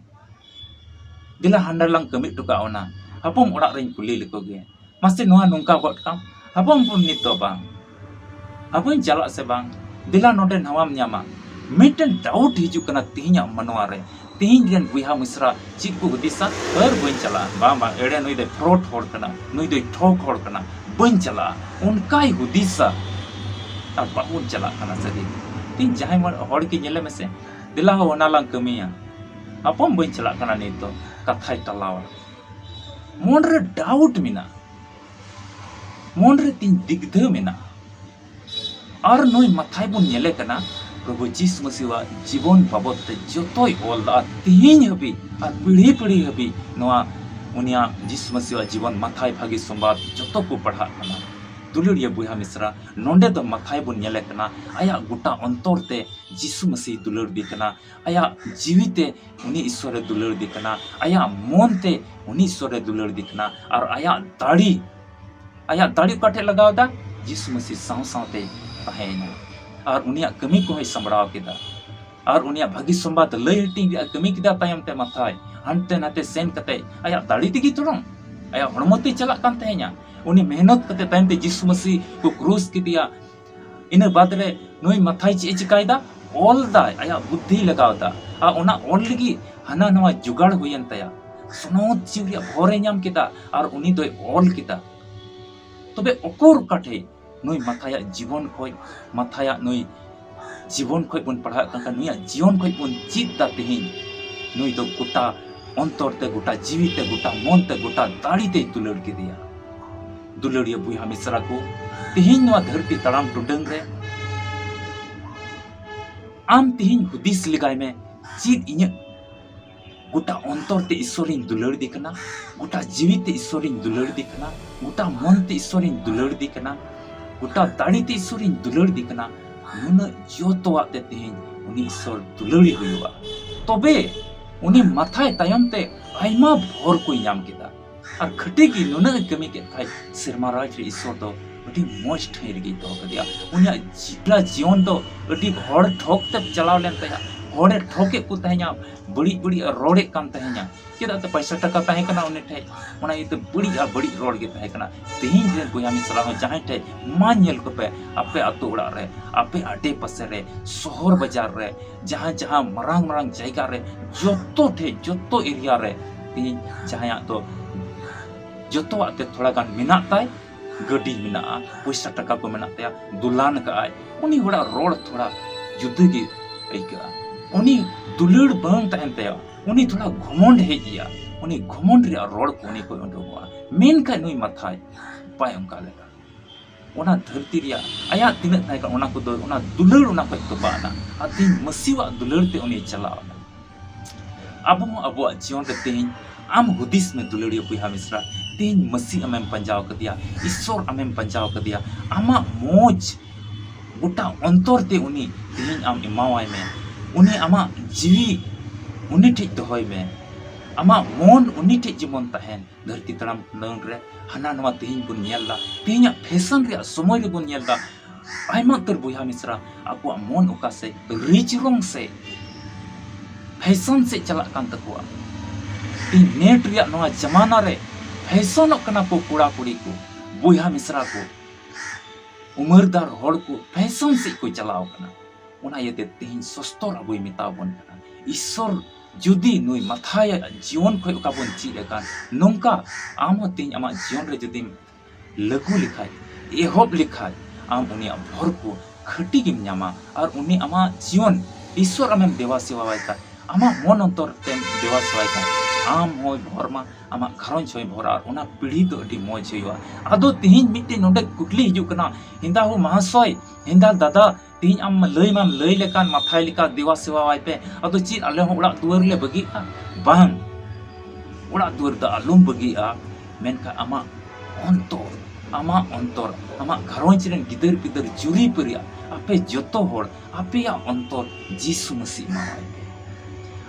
ᱫᱮᱞᱟ ᱦᱟᱸᱰᱮ ᱞᱟᱝ ᱠᱟᱹᱢᱤ ᱦᱚᱴᱚ ᱠᱟᱜᱼᱟ ᱚᱱᱟ, ᱦᱟᱯᱳᱢ ᱚᱲᱟᱜ ᱨᱮᱧ ᱠᱩᱞᱤ ᱞᱮᱠᱚ ᱜᱮ, ᱢᱟᱥᱮ ᱱᱚᱣᱟ ᱱᱚᱝᱠᱟ ᱜᱚᱫ ᱠᱟᱢ, ᱛᱟᱯᱟᱢ ᱵᱚᱱ ᱱᱤᱛ ᱫᱚ ᱵᱟᱝ᱾ ᱟᱵᱚᱧ ᱪᱟᱞᱟᱜ ᱥᱮ ᱵᱟᱝ? ᱫᱮᱞᱟ ᱱᱚᱰᱮ ᱱᱟᱣᱟᱢ ᱧᱟᱢᱟ᱾ ᱢᱤᱫᱴᱮᱱ ᱰᱟᱣᱩᱴ ᱦᱤᱡᱩᱜ ᱠᱟᱱᱟ ᱛᱮᱦᱮᱧᱟᱜ ᱢᱟᱱᱣᱟ ᱨᱮ᱾ ᱛᱮᱦᱮᱧ ᱨᱮᱱ ᱵᱚᱭᱦᱟ ᱢᱤᱥᱨᱟ ᱪᱮᱫ ᱠᱚ ᱦᱩᱫᱤᱥᱟ? ᱟᱨ ᱵᱟᱹᱧ ᱪᱟᱞᱟᱜᱼᱟ᱾ ᱵᱟᱝ, ᱵᱟᱝ, ᱮᱲᱮ, ᱱᱩᱭ ᱫᱚᱭ ᱯᱷᱨᱚᱰ ᱦᱚᱲ ᱠᱟᱱᱟ, ᱱᱩᱭ ᱫᱚᱭ ᱴᱷᱚᱠ ᱦᱚᱲ ᱠᱟᱱᱟ, ᱵᱟᱹᱧ ᱪᱟᱞᱟᱜᱼᱟ, ᱚᱱᱠᱟᱭ ᱦᱩᱫᱤᱥᱟ᱾ ᱟᱨ ᱵᱟᱵᱚᱱ ᱪᱟᱞᱟᱜ ᱠᱟᱱᱟ ᱥᱟᱹᱨᱤ᱾ ᱛᱮᱦᱮᱧ ᱡᱟᱦᱟᱸᱭ ᱦᱚᱲ ᱜᱮ ᱧᱮᱞᱮ ᱢᱮᱥᱮ, ᱫᱮᱞᱟ ᱦᱳ, ᱚᱱᱟ ᱞᱟᱝ ᱠᱟᱹᱢᱤᱭᱟ᱾ ᱦᱟᱯᱚᱢ, ᱵᱟᱹᱧ ᱪᱟᱞᱟᱜ ᱠᱟᱱᱟ ᱱᱤᱛ ᱫᱚ, ᱠᱟᱛᱷᱟᱭ ᱴᱟᱞᱟᱣᱟ᱾ ᱢᱚᱱ ᱨᱮ ᱰᱟᱣᱩᱴ ᱢᱮᱱᱟᱜᱼᱟ, ᱢᱚᱱ ᱨᱮ ᱛᱤᱧ ᱫᱤᱜᱽᱫᱷᱟᱹ ᱢᱮᱱᱟᱜᱼᱟ᱾ ᱟᱨ ᱱᱩᱭ ᱢᱟᱛᱷᱟᱭ ᱵᱚᱱ ᱧᱮᱞᱮ ᱠᱟᱱᱟ, ᱯᱨᱚᱵᱷᱩ ᱡᱤᱥᱩ ᱢᱟᱹᱥᱤᱣᱟᱜ ᱡᱤᱵᱚᱱ ᱵᱟᱵᱚᱫ ᱛᱮ ᱡᱚᱛᱚᱭ ᱚᱞ ᱞᱟᱜᱼᱟ᱾ ᱛᱮᱦᱮᱧ ᱦᱟᱹᱵᱤᱡ ᱟᱨ ᱯᱤᱲᱦᱤ ᱯᱤᱲᱦᱤ ᱦᱟᱹᱵᱤᱡ ᱱᱚᱣᱟ ᱩᱱᱤᱭᱟᱜ ᱡᱤᱥᱩ ᱢᱟᱹᱥᱤᱣᱟᱜ ᱡᱤᱵᱚᱱ ᱢᱟᱛᱷᱟᱭ ᱵᱷᱟᱹᱜᱤ ᱥᱚᱢᱵᱟᱫ ᱡᱚᱛᱚ ᱠᱚ ᱯᱟᱲᱦᱟᱜ ᱠᱟᱱᱟ᱾ ᱫᱩᱞᱟᱹᱲᱤᱭᱟᱹ ᱵᱚᱭᱦᱟ ᱢᱤᱥᱨᱟ, ᱱᱚᱰᱮ ᱫᱚ ᱢᱟᱛᱷᱟᱭ ᱵᱚᱱ ᱧᱮᱞᱮ ᱠᱟᱱᱟ, ᱟᱭᱟᱜ ᱜᱚᱴᱟ ᱚᱱᱛᱚᱨ ᱛᱮ ᱡᱤᱥᱩ ᱢᱟᱹᱥᱤ ᱫᱩᱞᱟᱹᱲ ᱫᱤ ᱠᱟᱱᱟ, ᱟᱭᱟᱜ ᱡᱤᱣᱤ ᱛᱮ ᱩᱱᱤ ᱤᱥᱥᱚᱨᱮ ᱫᱩᱞᱟᱹᱲ ᱫᱤ ᱠᱟᱱᱟ, ᱟᱭᱟᱜ ᱢᱚᱱ ᱛᱮ ᱩᱱᱤ ᱤᱥᱥᱚᱨᱮ ᱫᱩᱞᱟᱹᱲ ᱫᱤ ᱠᱟᱱᱟ, ᱟᱨ ᱟᱭᱟᱜ ᱫᱟᱲᱮ, ᱟᱭᱟᱜ ᱫᱟᱲᱮ ᱚᱠᱟ ᱴᱷᱮᱡ ᱞᱟᱜᱟᱣ ᱮᱫᱟ? ᱡᱤᱥᱩ ᱢᱟᱹᱥᱤ ᱥᱟᱶ ᱥᱟᱶᱛᱮ ᱛᱟᱦᱮᱸᱭᱮᱱᱟ ᱟᱨ ᱩᱱᱤᱭᱟᱜ ᱠᱟᱹᱢᱤ ᱠᱚᱦᱚᱸᱭ ᱥᱟᱢᱵᱲᱟᱣ ᱠᱮᱫᱟ᱾ ᱟᱨ ᱩᱱᱤᱭᱟᱜ ᱵᱷᱟᱹᱜᱤ ᱥᱚᱢᱵᱟᱫ ᱞᱟᱹᱭ ᱦᱟᱹᱴᱤᱧ ᱨᱮᱭᱟᱜ ᱠᱟᱹᱢᱤ ᱠᱮᱫᱟ᱾ ᱛᱟᱭᱚᱢ ᱛᱮ ᱢᱟᱛᱷᱟᱭ ᱦᱟᱱᱛᱮ ᱱᱟᱛᱮ ᱥᱮᱱ ᱠᱟᱛᱮ ᱟᱭᱟᱜ ᱫᱟᱲᱮ ᱛᱮᱜᱮ ᱛᱚᱨᱚᱝ ᱟᱭᱟᱜ ᱦᱚᱲᱢᱚ ᱛᱮ ᱪᱟᱞᱟᱜ ᱠᱟᱱ ᱛᱟᱦᱮᱸᱧᱟ᱾ ᱩᱱᱤ ᱢᱮᱦᱱᱚᱛ ᱠᱟᱛᱮ ᱛᱟᱭᱚᱢ ᱛᱮ ᱡᱤᱥᱩ ᱢᱟᱹᱥᱤ ᱠᱚ ᱠᱨᱩᱥ ᱠᱮᱫᱮᱭᱟ᱾ ᱤᱱᱟᱹ ᱵᱟᱫ ᱨᱮ ᱱᱩᱭ ᱢᱟᱛᱷᱟᱭ ᱪᱮᱫ ᱮ ᱪᱤᱠᱟᱭᱮᱫᱟ? ᱚᱞ ᱫᱟᱭ, ᱟᱭᱟᱜ ᱵᱩᱫᱽᱫᱷᱤᱭ ᱞᱟᱜᱟᱣ ᱮᱫᱟ᱾ ᱟᱨ ᱚᱱᱟ ᱚᱞ ᱞᱟᱹᱜᱤᱫ ᱦᱟᱱᱟ ᱱᱟᱣᱟ ᱡᱚᱜᱟᱲ ᱦᱩᱭᱮᱱ ᱛᱟᱭᱟ᱾ ᱥᱚᱱᱚᱛ ᱡᱤᱣᱤ ᱨᱮᱭᱟᱜ ᱵᱷᱚᱨ ᱮ ᱧᱟᱢ ᱠᱮᱫᱟ ᱟᱨ ᱩᱱᱤ ᱫᱚᱭ ᱚᱞ ᱠᱮᱫᱟ᱾ ᱛᱚᱵᱮ ᱚᱠᱚᱨ ᱚᱠᱟ ᱴᱷᱮᱡ ᱱᱩᱭ ᱢᱟᱛᱷᱟᱭᱟᱜ ᱡᱤᱵᱚᱱ ᱠᱷᱚᱡ, ᱢᱟᱛᱷᱟᱭᱟᱜ ᱱᱩᱭ ᱡᱤᱵᱚᱱ ᱠᱷᱚᱡ ᱵᱚᱱ ᱯᱟᱲᱦᱟᱜ ᱠᱟᱱ ᱠᱷᱟᱱ, ᱱᱩᱭᱟᱜ ᱡᱤᱭᱚᱱ ᱠᱷᱚᱡ ᱵᱚᱱ ᱪᱮᱫ ᱫᱟ ᱛᱮᱦᱮᱧ, ᱱᱩᱭ ᱫᱚ ᱜᱚᱴᱟ ᱚᱱᱛᱚᱨ ᱛᱮ, ᱜᱚᱴᱟ ᱡᱤᱣᱤ ᱛᱮ, ᱜᱚᱴᱟ ᱢᱚᱱ ᱛᱮ, ᱜᱚᱴᱟ ᱫᱟᱲᱮ ᱛᱮᱭ ᱫᱩᱞᱟᱹᱲ ᱠᱮᱫᱮᱭᱟ᱾ ᱫᱩᱞᱟᱹᱲᱤᱭᱟᱹ ᱵᱚᱭᱦᱟ ᱢᱤᱥᱨᱟ ᱠᱚ, ᱛᱮᱦᱮᱧ ᱱᱚᱣᱟ ᱫᱷᱟᱹᱨᱛᱤ ᱛᱟᱲᱟᱢ ᱴᱩᱰᱟᱹᱝ ᱨᱮ ᱟᱢ ᱛᱮᱦᱮᱧ ᱦᱩᱫᱤᱥ ᱞᱮᱜᱟᱭ ᱢᱮ, ᱪᱮᱫ ᱤᱧᱟᱹᱜ ᱜᱚᱴᱟ ᱚᱱᱛᱚᱨ ᱛᱮ ᱤᱥᱥᱚᱨᱤᱧ ᱫᱩᱞᱟᱹᱲ ᱫᱮ ᱠᱟᱱᱟ, ᱜᱚᱴᱟ ᱡᱤᱣᱤ ᱛᱮ ᱤᱥᱥᱚᱨᱤᱧ ᱫᱩᱞᱟᱹᱲ ᱫᱮ ᱠᱟᱱᱟ, ᱜᱚᱴᱟ ᱢᱚᱱ ᱛᱮ ᱤᱥᱥᱚᱨᱤᱧ ᱫᱩᱞᱟᱹᱲ ᱫᱮ ᱠᱟᱱᱟ, ᱜᱚᱴᱟ ᱫᱟᱲᱮ ᱛᱮ ᱤᱥᱥᱚᱨᱤᱧ ᱫᱩᱞᱟᱹᱲ ᱫᱮ ᱠᱟᱱᱟ᱾ ᱱᱩᱱᱟᱹᱜ ᱡᱚᱛᱚᱣᱟᱜ ᱛᱮ ᱛᱮᱦᱮᱧ ᱩᱱᱤ ᱤᱥᱥᱚᱨ ᱫᱩᱞᱟᱹᱲᱤ ᱦᱩᱭᱩᱜᱼᱟ᱾ ᱛᱚᱵᱮ ᱩᱱᱤ ᱢᱟᱛᱷᱟᱭ ᱛᱟᱭᱚᱢ ᱛᱮ ᱟᱭᱢᱟ ᱵᱷᱚᱨ ᱠᱚᱭ ᱧᱟᱢ ᱠᱮᱫᱟ᱾ ᱟᱨ ᱠᱷᱟᱹᱴᱤ ᱜᱮ ᱱᱩᱱᱟᱹᱜ ᱮ ᱠᱟᱹᱢᱤ ᱠᱮᱫ ᱠᱷᱟᱡ, ᱥᱮᱨᱢᱟ ᱨᱟᱡᱽ ᱨᱮ ᱤᱥᱥᱚᱨ ᱫᱚ ᱟᱹᱰᱤ ᱢᱚᱡᱽ ᱴᱷᱟᱹᱭ ᱨᱮᱜᱮᱭ ᱫᱚᱦᱚ ᱠᱟᱫᱮᱭᱟ᱾ ᱩᱱᱤᱭᱟᱜ ᱡᱤ-, ᱡᱤᱭᱚᱱ ᱫᱚ ᱟᱹᱰᱤ ᱦᱚᱲ ᱴᱷᱚᱠ ᱛᱮ ᱪᱟᱞᱟᱣ ᱞᱮᱱ ᱛᱟᱭᱟ, ᱦᱚᱲᱮ ᱴᱷᱚᱠᱮᱫ ᱠᱚ ᱛᱟᱦᱮᱸᱧᱟ, ᱵᱟᱹᱲᱤᱡ ᱵᱟᱹᱲᱤᱡ ᱮ ᱨᱚᱲᱮᱫ ᱠᱟᱱ ᱛᱟᱦᱮᱸᱧᱟ᱾ ᱪᱮᱫᱟᱜ ᱛᱮ ᱯᱚᱭᱥᱟ ᱴᱟᱠᱟ ᱛᱟᱦᱮᱸ ᱠᱟᱱᱟ ᱩᱱᱤ ᱴᱷᱮᱡ, ᱚᱱᱟ ᱤᱭᱟᱹᱛᱮ ᱵᱟᱹᱲᱤᱡ ᱟᱨ ᱵᱟᱹᱲᱤᱡ ᱨᱚᱲ ᱜᱮ ᱛᱟᱦᱮᱸ ᱠᱟᱱᱟ᱾ ᱛᱮᱦᱮᱧ ᱨᱮᱱ ᱵᱚᱭᱦᱟ ᱢᱤᱥᱨᱟ ᱦᱚᱸ ᱡᱟᱦᱟᱸᱭ ᱴᱷᱮᱡ ᱢᱟ ᱧᱮᱞ ᱠᱚᱯᱮ, ᱟᱯᱮ ᱟᱛᱳ ᱚᱲᱟᱜ ᱨᱮ, ᱟᱯᱮ ᱟᱰᱮ ᱯᱟᱥᱮ ᱨᱮ, ᱥᱚᱦᱚᱨ ᱵᱟᱡᱟᱨ ᱨᱮ, ᱡᱟᱦᱟᱸ ᱡᱟᱦᱟᱸ ᱢᱟᱨᱟᱝ ᱢᱟᱨᱟᱝ ᱡᱟᱭᱜᱟ ᱨᱮ, ᱡᱚᱛᱚ ᱴᱷᱮᱡ, ᱡᱚᱛᱚ ᱮᱨᱤᱭᱟ ᱨᱮ ᱛᱮᱦᱮᱧ ᱡᱟᱦᱟᱸᱭᱟᱜ ᱫᱚ ᱡᱚᱛᱚᱣᱟᱜ ᱛᱮ ᱛᱷᱚᱲᱟ ᱜᱟᱱ ᱢᱮᱱᱟᱜ ᱛᱟᱭ, ᱜᱟᱹᱰᱤ ᱢᱮᱱᱟᱜᱼᱟ, ᱯᱚᱭᱥᱟ ᱴᱟᱠᱟ ᱠᱚ ᱢᱮᱱᱟᱜ ᱛᱟᱭᱟ, ᱫᱚᱞᱟᱱ ᱠᱟᱜᱼᱟᱭ, ᱩᱱᱤ ᱦᱚᱲᱟᱜ ᱨᱚᱲ ᱛᱷᱚᱲᱟ ᱡᱩᱫᱟᱹ ᱜᱮ ᱟᱹᱭᱠᱟᱹᱜᱼᱟ᱾ ᱩᱱᱤ ᱫᱩᱞᱟᱹᱲ ᱵᱟᱝ ᱛᱟᱦᱮᱱ ᱛᱟᱭᱟ, ᱩᱱᱤ ᱛᱷᱚᱲᱟ ᱜᱷᱚᱢᱚᱱᱰ ᱦᱮᱡ ᱮᱭᱟ, ᱩᱱᱤ ᱜᱷᱚᱢᱚᱱᱰ ᱨᱮᱭᱟᱜ ᱨᱚᱲ ᱠᱚ ᱩᱱᱤ ᱠᱷᱚᱱ ᱩᱰᱩᱠᱚᱜᱼᱟ᱾ ᱢᱮᱱᱠᱷᱟᱱ ᱱᱩᱭ ᱢᱟᱛᱷᱟᱭ ᱵᱟᱭ ᱚᱱᱠᱟ ᱞᱮᱠᱟ᱾ ᱚᱱᱟ ᱫᱷᱟᱹᱨᱛᱤ ᱨᱮᱭᱟᱜ ᱟᱭᱟᱜ ᱛᱤᱱᱟᱹᱜ ᱛᱟᱦᱮᱸ ᱠᱟᱱᱟ, ᱚᱱᱟ ᱠᱚᱫᱚ, ᱚᱱᱟ ᱫᱩᱞᱟᱹᱲ ᱚᱱᱟ ᱠᱷᱚᱡ ᱛᱚᱯᱟᱜ ᱮᱱᱟ᱾ ᱟᱨ ᱛᱮᱦᱮᱧ ᱢᱟᱹᱥᱤᱣᱟᱜ ᱫᱩᱞᱟᱹᱲ ᱛᱮ ᱩᱱᱤ ᱪᱟᱞᱟᱣ ᱮᱱᱟ᱾ ᱟᱵᱚ ᱦᱚᱸ ᱟᱵᱚᱣᱟᱜ ᱡᱤᱭᱚᱱ ᱨᱮ ᱛᱮᱦᱮᱧ ᱟᱢ ᱦᱩᱫᱤᱥ ᱢᱮ ᱫᱩᱞᱟᱹᱲᱤᱭᱟᱹ ᱵᱚᱭᱦᱟ ᱢᱤᱥᱨᱟ, ᱛᱮᱦᱮᱧ ᱢᱟᱹᱥᱤ ᱟᱢᱮᱢ ᱯᱟᱸᱡᱟᱣ ᱠᱟᱫᱮᱭᱟ, ᱤᱥᱥᱚᱨ ᱟᱢᱮᱢ ᱯᱟᱸᱡᱟᱣ ᱠᱟᱫᱮᱭᱟ, ᱟᱢᱟᱜ ᱢᱚᱡᱽ ᱜᱚᱴᱟ ᱚᱱᱛᱚᱨ ᱛᱮ ᱩᱱᱤ ᱛᱮᱦᱮᱧ ᱟᱢ ᱮᱢᱟᱣᱟᱭ ᱢᱮ᱾ ᱩᱱᱤ ᱟᱢᱟᱜ ᱡᱤᱣᱤ ᱩᱱᱤ ᱴᱷᱮᱡ ᱫᱚᱦᱚᱭ ᱢᱮ, ᱟᱢᱟᱜ ᱢᱚᱱ ᱩᱱᱤ ᱴᱷᱮᱡ ᱡᱮᱢᱚᱱ ᱛᱟᱦᱮᱱ᱾ ᱫᱷᱟᱹᱨᱛᱤ ᱛᱟᱲᱟᱢ ᱴᱩᱰᱟᱹᱝ ᱨᱮ ᱦᱟᱱᱟ ᱱᱚᱣᱟ ᱛᱮᱦᱮᱧ ᱵᱚᱱ ᱧᱮᱞ ᱮᱫᱟ, ᱛᱮᱦᱮᱧᱟᱜ ᱯᱷᱮᱥᱚᱱ ᱨᱮᱭᱟᱜ ᱥᱚᱢᱚᱭ ᱨᱮᱵᱚᱱ ᱧᱮᱞ ᱮᱫᱟ, ᱟᱭᱢᱟ ᱩᱛᱟᱹᱨ ᱵᱚᱭᱦᱟ ᱢᱤᱥᱨᱟ ᱟᱠᱚᱣᱟᱜ ᱢᱚᱱ ᱚᱠᱟ ᱥᱮᱫ, ᱨᱤᱪ ᱨᱚᱝ ᱥᱮᱫ, ᱯᱷᱮᱥᱚᱱ ᱥᱮᱫ ᱪᱟᱞᱟᱜ ᱠᱟᱱ ᱛᱟᱠᱚᱣᱟ᱾ ᱛᱮᱦᱮᱧ ᱱᱮᱴ ᱨᱮᱭᱟᱜ ᱱᱚᱣᱟ ᱡᱟᱢᱟᱱᱟ ᱨᱮ ᱯᱷᱮᱥᱚᱱᱚᱜ ᱠᱟᱱᱟ ᱠᱚ ᱠᱚᱲᱟ ᱠᱩᱲᱤ ᱠᱚ, ᱵᱚᱭᱦᱟ ᱢᱤᱥᱨᱟ ᱠᱚ, ᱩᱢᱟᱹᱨᱫᱟᱨ ᱦᱚᱲ ᱠᱚ ᱯᱷᱮᱥᱚᱱ ᱥᱮᱫ ᱠᱚ ᱪᱟᱞᱟᱣ ᱠᱟᱱᱟ᱾ ᱚᱱᱟ ᱤᱭᱟᱹᱛᱮ ᱛᱮᱦᱮᱧ ᱥᱚᱥᱛᱚᱨ ᱟᱵᱚᱭ ᱢᱮᱛᱟ ᱵᱚᱱ ᱠᱟᱱᱟ᱾ ᱤᱥᱥᱚᱨ ᱡᱩᱫᱤ ᱱᱩᱭ ᱢᱟᱛᱷᱟᱭᱟᱜ ᱡᱤᱭᱚᱱ ᱠᱷᱚᱱ ᱚᱠᱟ ᱵᱚᱱ ᱪᱮᱫ ᱟᱠᱟᱱ, ᱱᱚᱝᱠᱟ ᱟᱢ ᱦᱚᱸ ᱛᱮᱦᱮᱧ ᱟᱢᱟᱜ ᱡᱤᱭᱚᱱ ᱨᱮ ᱡᱩᱫᱤᱢ ᱞᱟᱹᱜᱩ ᱞᱮᱠᱷᱟᱡ, ᱮᱦᱚᱵ ᱞᱮᱠᱷᱟᱡ, ᱟᱢ ᱩᱱᱤᱭᱟᱜ ᱵᱷᱚᱨ ᱠᱚ ᱠᱷᱟᱹᱴᱤ ᱜᱮᱢ ᱧᱟᱢᱟ᱾ ᱟᱨ ᱩᱱᱤ ᱟᱢᱟᱜ ᱡᱤᱭᱚᱱ ᱤᱥᱥᱚᱨ ᱟᱢᱮᱢ ᱫᱮᱵᱟ ᱥᱮᱵᱟᱣᱟᱭ ᱠᱷᱟᱡ, ᱟᱢᱟᱜ ᱢᱚᱱ ᱚᱱᱛᱚᱨ ᱛᱮᱢ ᱫᱮᱵᱟ ᱥᱮᱵᱟᱭ ᱠᱷᱟᱡ, ᱟᱢ ᱦᱚᱸᱭ ᱵᱷᱚᱨ ᱢᱟ, ᱟᱢᱟᱜ ᱜᱷᱟᱨᱚᱸᱡᱽ ᱦᱚᱸᱭ ᱵᱷᱚᱨᱟ, ᱟᱨ ᱚᱱᱟ ᱯᱤᱲᱦᱤ ᱫᱚ ᱟᱹᱰᱤ ᱢᱚᱡᱽ ᱦᱩᱭᱩᱜᱼᱟ᱾ ᱟᱫᱚ ᱛᱮᱦᱮᱧ ᱢᱤᱫᱴᱮᱱ ᱱᱚᱰᱮ ᱠᱩᱠᱞᱤ ᱦᱤᱡᱩᱜ ᱠᱟᱱᱟ, ᱦᱮᱸᱫᱟ ᱦᱳ ᱢᱟᱦᱟᱥᱚᱭ, ᱦᱮᱸᱫᱟ ᱫᱟᱫᱟ, ᱛᱮᱦᱮᱧ ᱟᱢ ᱞᱟᱹᱭ ᱢᱟᱢ ᱞᱟᱹᱭ ᱞᱮᱠᱟᱱ ᱢᱟᱛᱷᱟᱭ ᱞᱮᱠᱟ ᱫᱮᱵᱟ ᱥᱮᱵᱟᱣᱟᱭ ᱯᱮ, ᱟᱫᱚ ᱪᱮᱫ ᱟᱞᱮ ᱦᱚᱸ ᱚᱲᱟᱜ ᱫᱩᱣᱟᱹᱨ ᱞᱮ ᱵᱟᱹᱜᱤᱜᱼᱟ? ᱵᱟᱝ, ᱚᱲᱟᱜ ᱫᱩᱣᱟᱹᱨ ᱫᱚ ᱟᱞᱚᱢ ᱵᱟᱹᱜᱤᱜᱼᱟ, ᱢᱮᱱᱠᱷᱟᱱ ᱟᱢᱟᱜ ᱚᱱᱛᱚᱨ, ᱟᱢᱟᱜ ᱚᱱᱛᱚᱨ, ᱟᱢᱟᱜ ᱜᱷᱟᱨᱚᱸᱡᱽ ᱨᱮᱱ ᱜᱤᱫᱟᱹᱨ ᱯᱤᱫᱟᱹᱨ ᱡᱩᱨᱤ ᱯᱟᱹᱨᱤᱭᱟᱜ ᱟᱯᱮ ᱡᱚᱛᱚ ᱦᱚᱲ ᱟᱯᱮᱭᱟᱜ ᱚᱱᱛᱚᱨ ᱡᱤᱥᱩ ᱢᱟᱹᱥᱤ ᱮᱢᱟᱣᱟᱭ ᱯᱮ᱾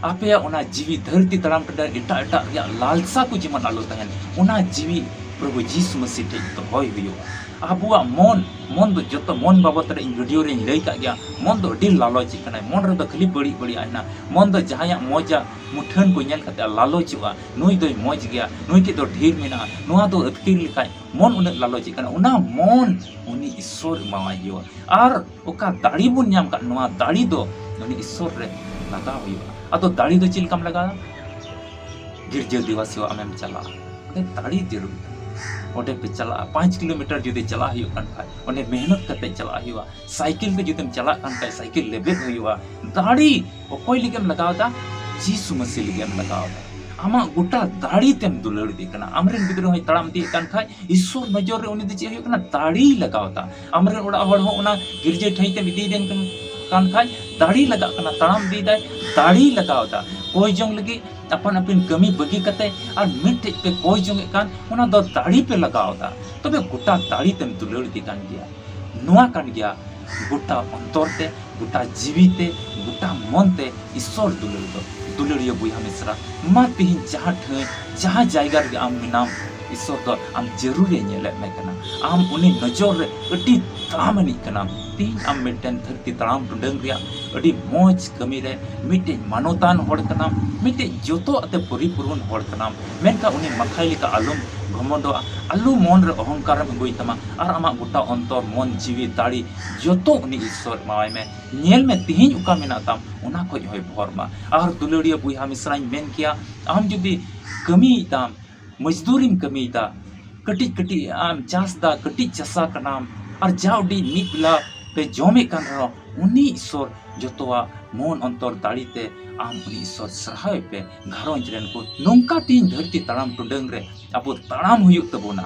ᱟᱯᱮᱭᱟᱜ ᱚᱱᱟ ᱡᱤᱣᱤ ᱫᱷᱟᱹᱨᱛᱤ ᱛᱟᱲᱟᱢ ᱴᱟᱺᱰᱤ ᱨᱮ ᱮᱴᱟᱜ ᱮᱴᱟᱜ ᱨᱮᱭᱟᱜ ᱞᱟᱞᱥᱟ ᱠᱚ ᱡᱮᱢᱚᱱ ᱟᱞᱚ ᱛᱟᱦᱮᱱ, ᱚᱱᱟ ᱡᱤᱣᱤ ᱯᱨᱚᱵᱷᱩ ᱡᱤᱥᱩ ᱢᱟᱹᱥᱤ ᱴᱷᱮᱡ ᱫᱚᱦᱚᱭ ᱦᱩᱭᱩᱜᱼᱟ᱾ ᱟᱵᱚᱣᱟᱜ ᱢᱚᱱ, ᱢᱚᱱ ᱫᱚ ᱡᱚᱛᱚ, ᱢᱚᱱ ᱵᱟᱵᱚᱫ ᱨᱮ ᱤᱧ ᱵᱷᱤᱰᱤᱭᱳ ᱨᱮᱧ ᱞᱟᱹᱭ ᱠᱟᱜ ᱜᱮᱭᱟ, ᱢᱚᱱ ᱫᱚ ᱟᱹᱰᱤ ᱞᱟᱞᱚᱪᱤᱜ ᱠᱟᱱᱟᱭ, ᱢᱚᱱ ᱨᱮᱫᱚ ᱠᱷᱟᱹᱞᱤ ᱵᱟᱹᱲᱤᱡ ᱵᱟᱹᱲᱤᱡ ᱟᱭᱱᱟ, ᱢᱚᱱ ᱫᱚ ᱡᱟᱦᱟᱸᱭᱟᱜ ᱢᱚᱡᱟᱜ ᱢᱩᱴᱷᱟᱹᱱ ᱠᱚ ᱧᱮᱞ ᱠᱟᱛᱮ ᱞᱟᱞᱚᱪᱚᱜᱼᱟ, ᱱᱩᱭ ᱫᱚᱭ ᱢᱚᱡᱽ ᱜᱮᱭᱟ, ᱱᱩᱭ ᱴᱷᱮᱡ ᱫᱚ ᱰᱷᱮᱨ ᱢᱮᱱᱟᱜᱼᱟ, ᱱᱚᱣᱟ ᱫᱚ ᱟᱹᱛᱠᱤᱨ ᱞᱮᱠᱷᱟᱡ ᱢᱚᱱ ᱩᱱᱟᱹᱜ ᱞᱟᱞᱚᱪᱤᱜ ᱠᱟᱱᱟ, ᱚᱱᱟ ᱢᱚᱱ ᱩᱱᱤ ᱤᱥᱥᱚᱨ ᱮᱢᱟᱣᱟᱭ ᱦᱩᱭᱩᱜᱼᱟ᱾ ᱟᱨ ᱚᱠᱟ ᱫᱟᱲᱮ ᱵᱚᱱ ᱧᱟᱢ ᱠᱟᱜ, ᱱᱚᱣᱟ ᱫᱟᱲᱮ ᱫᱚ ᱩᱱᱤ ᱤᱥᱥᱚᱨ ᱨᱮ ᱞᱟᱜᱟᱣ ᱦᱩᱭᱩᱜᱼᱟ᱾ ᱟᱫᱚ ᱫᱟᱲᱮ ᱫᱚ ᱪᱮᱫ ᱞᱮᱠᱟᱢ ᱞᱟᱜᱟᱣᱟ? ᱜᱤᱨᱡᱟᱹ ᱫᱮᱵᱟ ᱥᱮᱵᱟ ᱟᱢᱮᱢ ᱪᱟᱞᱟᱜᱼᱟ, ᱚᱸᱰᱮ ᱫᱟᱲᱮ ᱡᱟᱹᱨᱩᱲ᱾ ᱚᱸᱰᱮ ᱯᱮ ᱪᱟᱞᱟᱜᱼᱟ, ᱯᱟᱸᱪ ᱠᱤᱞᱳᱢᱤᱴᱟᱨ ᱡᱩᱫᱤ ᱪᱟᱞᱟᱜ ᱦᱩᱭᱩᱜ ᱠᱟᱱ ᱠᱷᱟᱡ, ᱚᱸᱰᱮ ᱢᱮᱦᱱᱚᱛ ᱠᱟᱛᱮ ᱪᱟᱞᱟᱜ ᱦᱩᱭᱩᱜᱼᱟ᱾ ᱥᱟᱭᱠᱮᱞ ᱛᱮ ᱡᱩᱫᱤᱢ ᱪᱟᱞᱟᱜ ᱠᱟᱱ ᱠᱷᱟᱡ, ᱥᱟᱭᱠᱮᱞ ᱞᱮᱵᱮᱫ ᱦᱩᱭᱩᱜᱼᱟ᱾ ᱫᱟᱲᱮ ᱚᱠᱚᱭ ᱞᱟᱹᱜᱤᱫ ᱮᱢ ᱞᱟᱜᱟᱣ ᱮᱫᱟ? ᱡᱤᱥᱩ ᱢᱟᱹᱥᱤ ᱞᱟᱹᱜᱤᱫ ᱮᱢ ᱞᱟᱜᱟᱣ ᱮᱫᱟ᱾ ᱟᱢᱟᱜ ᱜᱚᱴᱟ ᱫᱟᱲᱮ ᱛᱮᱢ ᱫᱩᱞᱟᱹᱲ ᱤᱫᱤ ᱠᱟᱱᱟ᱾ ᱟᱢᱨᱮᱱ ᱜᱤᱫᱽᱨᱟᱹ ᱦᱚᱸᱭ ᱛᱟᱲᱟᱢ ᱤᱫᱤᱭᱮᱫ ᱠᱟᱱ ᱠᱷᱟᱡ, ᱤᱥᱥᱚᱨ ᱱᱚᱡᱚᱨ ᱨᱮ ᱩᱱᱤ ᱫᱚ ᱪᱮᱫ ᱦᱩᱭᱩᱜ ᱠᱟᱱᱟ? ᱫᱟᱲᱮᱭ ᱞᱟᱜᱟᱣ ᱮᱫᱟ᱾ ᱟᱢᱨᱮᱱ ᱚᱲᱟᱜ ᱦᱚᱲ ᱦᱚᱸ ᱚᱱᱟ ᱜᱤᱨᱡᱟᱹ ᱴᱷᱟᱹᱭ ᱛᱮᱢ ᱤᱫᱤᱭᱮᱫᱮ ᱠᱟᱱ ᱠᱷᱟᱡ, ᱫᱟᱲᱮ ᱞᱟᱜᱟᱜ ᱠᱟᱱᱟ, ᱛᱟᱲᱟᱢ ᱤᱫᱤᱭᱮᱫᱟᱭ, ᱫᱟᱲᱮᱭ ᱞᱟᱜᱟᱣ ᱮᱫᱟ᱾ ᱠᱚᱭ ᱡᱚᱝ ᱞᱟᱹᱜᱤᱫ ᱟᱯᱟᱱ ᱟᱹᱯᱤᱱ ᱠᱟᱹᱢᱤ ᱵᱟᱹᱜᱤ ᱠᱟᱛᱮ ᱟᱨ ᱢᱤᱫᱴᱷᱮᱡ ᱯᱮ ᱠᱚᱭ ᱡᱚᱝ ᱮᱫ ᱠᱟᱱ, ᱚᱱᱟ ᱫᱚ ᱫᱟᱲᱮ ᱯᱮ ᱞᱟᱜᱟᱣ ᱮᱫᱟ᱾ ᱛᱚᱵᱮ ᱜᱚᱴᱟ ᱫᱟᱲᱮ ᱛᱮᱢ ᱫᱩᱞᱟᱹᱲ ᱤᱫᱤ ᱠᱟᱱ ᱜᱮᱭᱟ᱾ ᱱᱚᱣᱟ ᱠᱟᱱ ᱜᱮᱭᱟ ᱜᱚᱴᱟ ᱚᱱᱛᱚᱨ ᱛᱮ, ᱜᱚᱴᱟ ᱡᱤᱣᱤ ᱛᱮ, ᱜᱚᱴᱟ ᱢᱚᱱ ᱛᱮ ᱤᱥᱥᱚᱨ ᱫᱩᱞᱟᱹᱲ ᱫᱚ᱾ ᱫᱩᱞᱟᱹᱲᱤᱭᱟᱹ ᱵᱚᱭᱦᱟ ᱢᱤᱥᱨᱟ, ᱢᱟ ᱛᱤᱦᱤᱧ ᱡᱟᱦᱟᱸ ᱴᱷᱟᱹᱭ, ᱡᱟᱦᱟᱸ ᱡᱟᱭᱜᱟ ᱨᱮᱜᱮ ᱟᱢ ᱢᱮᱱᱟᱢ, ᱤᱥᱥᱚᱨ ᱫᱚ ᱟᱢ ᱡᱟᱹᱨᱩᱲᱮ ᱧᱮᱞᱮᱫ ᱢᱮ ᱠᱟᱱᱟ᱾ ᱟᱢ ᱩᱱᱤ ᱱᱚᱡᱚᱨ ᱨᱮ ᱟᱹᱰᱤ ᱫᱟᱢ ᱟᱹᱱᱤᱡ ᱠᱟᱱᱟᱢ᱾ ᱛᱤᱦᱤᱧ ᱟᱢ ᱢᱤᱫᱴᱮᱱ ᱫᱷᱟᱹᱨᱛᱤ ᱛᱟᱲᱟᱢ ᱴᱩᱰᱟᱹᱝ ᱨᱮᱭᱟᱜ ᱟᱹᱰᱤ ᱢᱚᱡᱽ ᱠᱟᱹᱢᱤ ᱨᱮ ᱢᱤᱫᱴᱮᱡ ᱢᱟᱱᱚᱛᱟᱱ ᱦᱚᱲ ᱠᱟᱱᱟᱢ, ᱢᱤᱫᱴᱮᱡ ᱡᱚᱛᱚᱣᱟᱜ ᱛᱮ ᱯᱚᱨᱤᱯᱩᱨᱚᱱ ᱦᱚᱲ ᱠᱟᱱᱟᱢ᱾ ᱢᱮᱱᱠᱷᱟᱱ ᱩᱱᱤ ᱢᱟᱛᱷᱟᱭ ᱞᱮᱠᱟ ᱟᱞᱚᱢ ᱜᱷᱚᱢᱚᱱᱰᱚᱜᱼᱟ, ᱟᱞᱚ ᱢᱚᱱ ᱨᱮ ᱚᱦᱚᱝᱠᱟᱨᱮᱢ ᱟᱹᱜᱩᱭ ᱛᱟᱢᱟ᱾ ᱟᱨ ᱟᱢᱟᱜ ᱜᱚᱴᱟ ᱚᱱᱛᱚᱨ, ᱢᱚᱱ, ᱡᱤᱣᱤ, ᱫᱟᱲᱮ ᱡᱚᱛᱚ ᱩᱱᱤ ᱤᱥᱥᱚᱨ ᱮᱢᱟᱣᱟᱭ ᱢᱮ᱾ ᱧᱮᱞ ᱢᱮ, ᱛᱤᱦᱤᱧ ᱚᱠᱟ ᱢᱮᱱᱟᱜ ᱛᱟᱢ, ᱚᱱᱟ ᱠᱷᱚᱡ ᱦᱚᱸᱭ ᱵᱷᱚᱨ ᱢᱟ᱾ ᱟᱨ ᱫᱩᱞᱟᱹᱲᱤᱭᱟᱹ ᱵᱚᱭᱦᱟ ᱢᱤᱥᱨᱟᱧ ᱢᱮᱱ ᱠᱮᱭᱟ, ᱟᱢ ᱡᱩᱫᱤ ᱠᱟᱹᱢᱤᱭᱮᱫ ᱛᱟᱢ, ᱢᱚᱡᱽᱫᱩᱨᱤᱢ ᱠᱟᱹᱢᱤᱭᱮᱫᱟ, ᱠᱟᱹᱴᱤᱡ ᱠᱟᱹᱴᱤᱡ ᱟᱢ ᱪᱟᱥ ᱫᱟ, ᱠᱟᱹᱴᱤᱡ ᱪᱟᱥᱟ ᱠᱟᱱᱟᱢ, ᱟᱨ ᱡᱟ ᱩᱰᱤᱡ ᱢᱤᱫ ᱵᱮᱞᱟ ᱯᱮ ᱡᱚᱢᱮᱫ ᱠᱟᱱ ᱨᱮᱦᱚᱸ, ᱩᱱᱤ ᱤᱥᱥᱚᱨ ᱡᱚᱛᱚᱣᱟᱜ ᱢᱚᱱ ᱚᱱᱛᱚᱨ ᱫᱟᱲᱮ ᱛᱮ ᱟᱢ ᱩᱱᱤ ᱤᱥᱥᱚᱨ ᱥᱟᱨᱦᱟᱣ ᱯᱮ᱾ ᱜᱷᱟᱨᱚᱸᱡᱽ ᱨᱮᱱ ᱠᱚ ᱱᱚᱝᱠᱟ ᱛᱤᱦᱤᱧ ᱫᱷᱟᱹᱨᱛᱤ ᱛᱟᱲᱟᱢ ᱴᱩᱰᱟᱹᱝ ᱨᱮ ᱟᱵᱚ ᱛᱟᱲᱟᱢ ᱦᱩᱭᱩᱜ ᱛᱟᱵᱚᱱᱟ᱾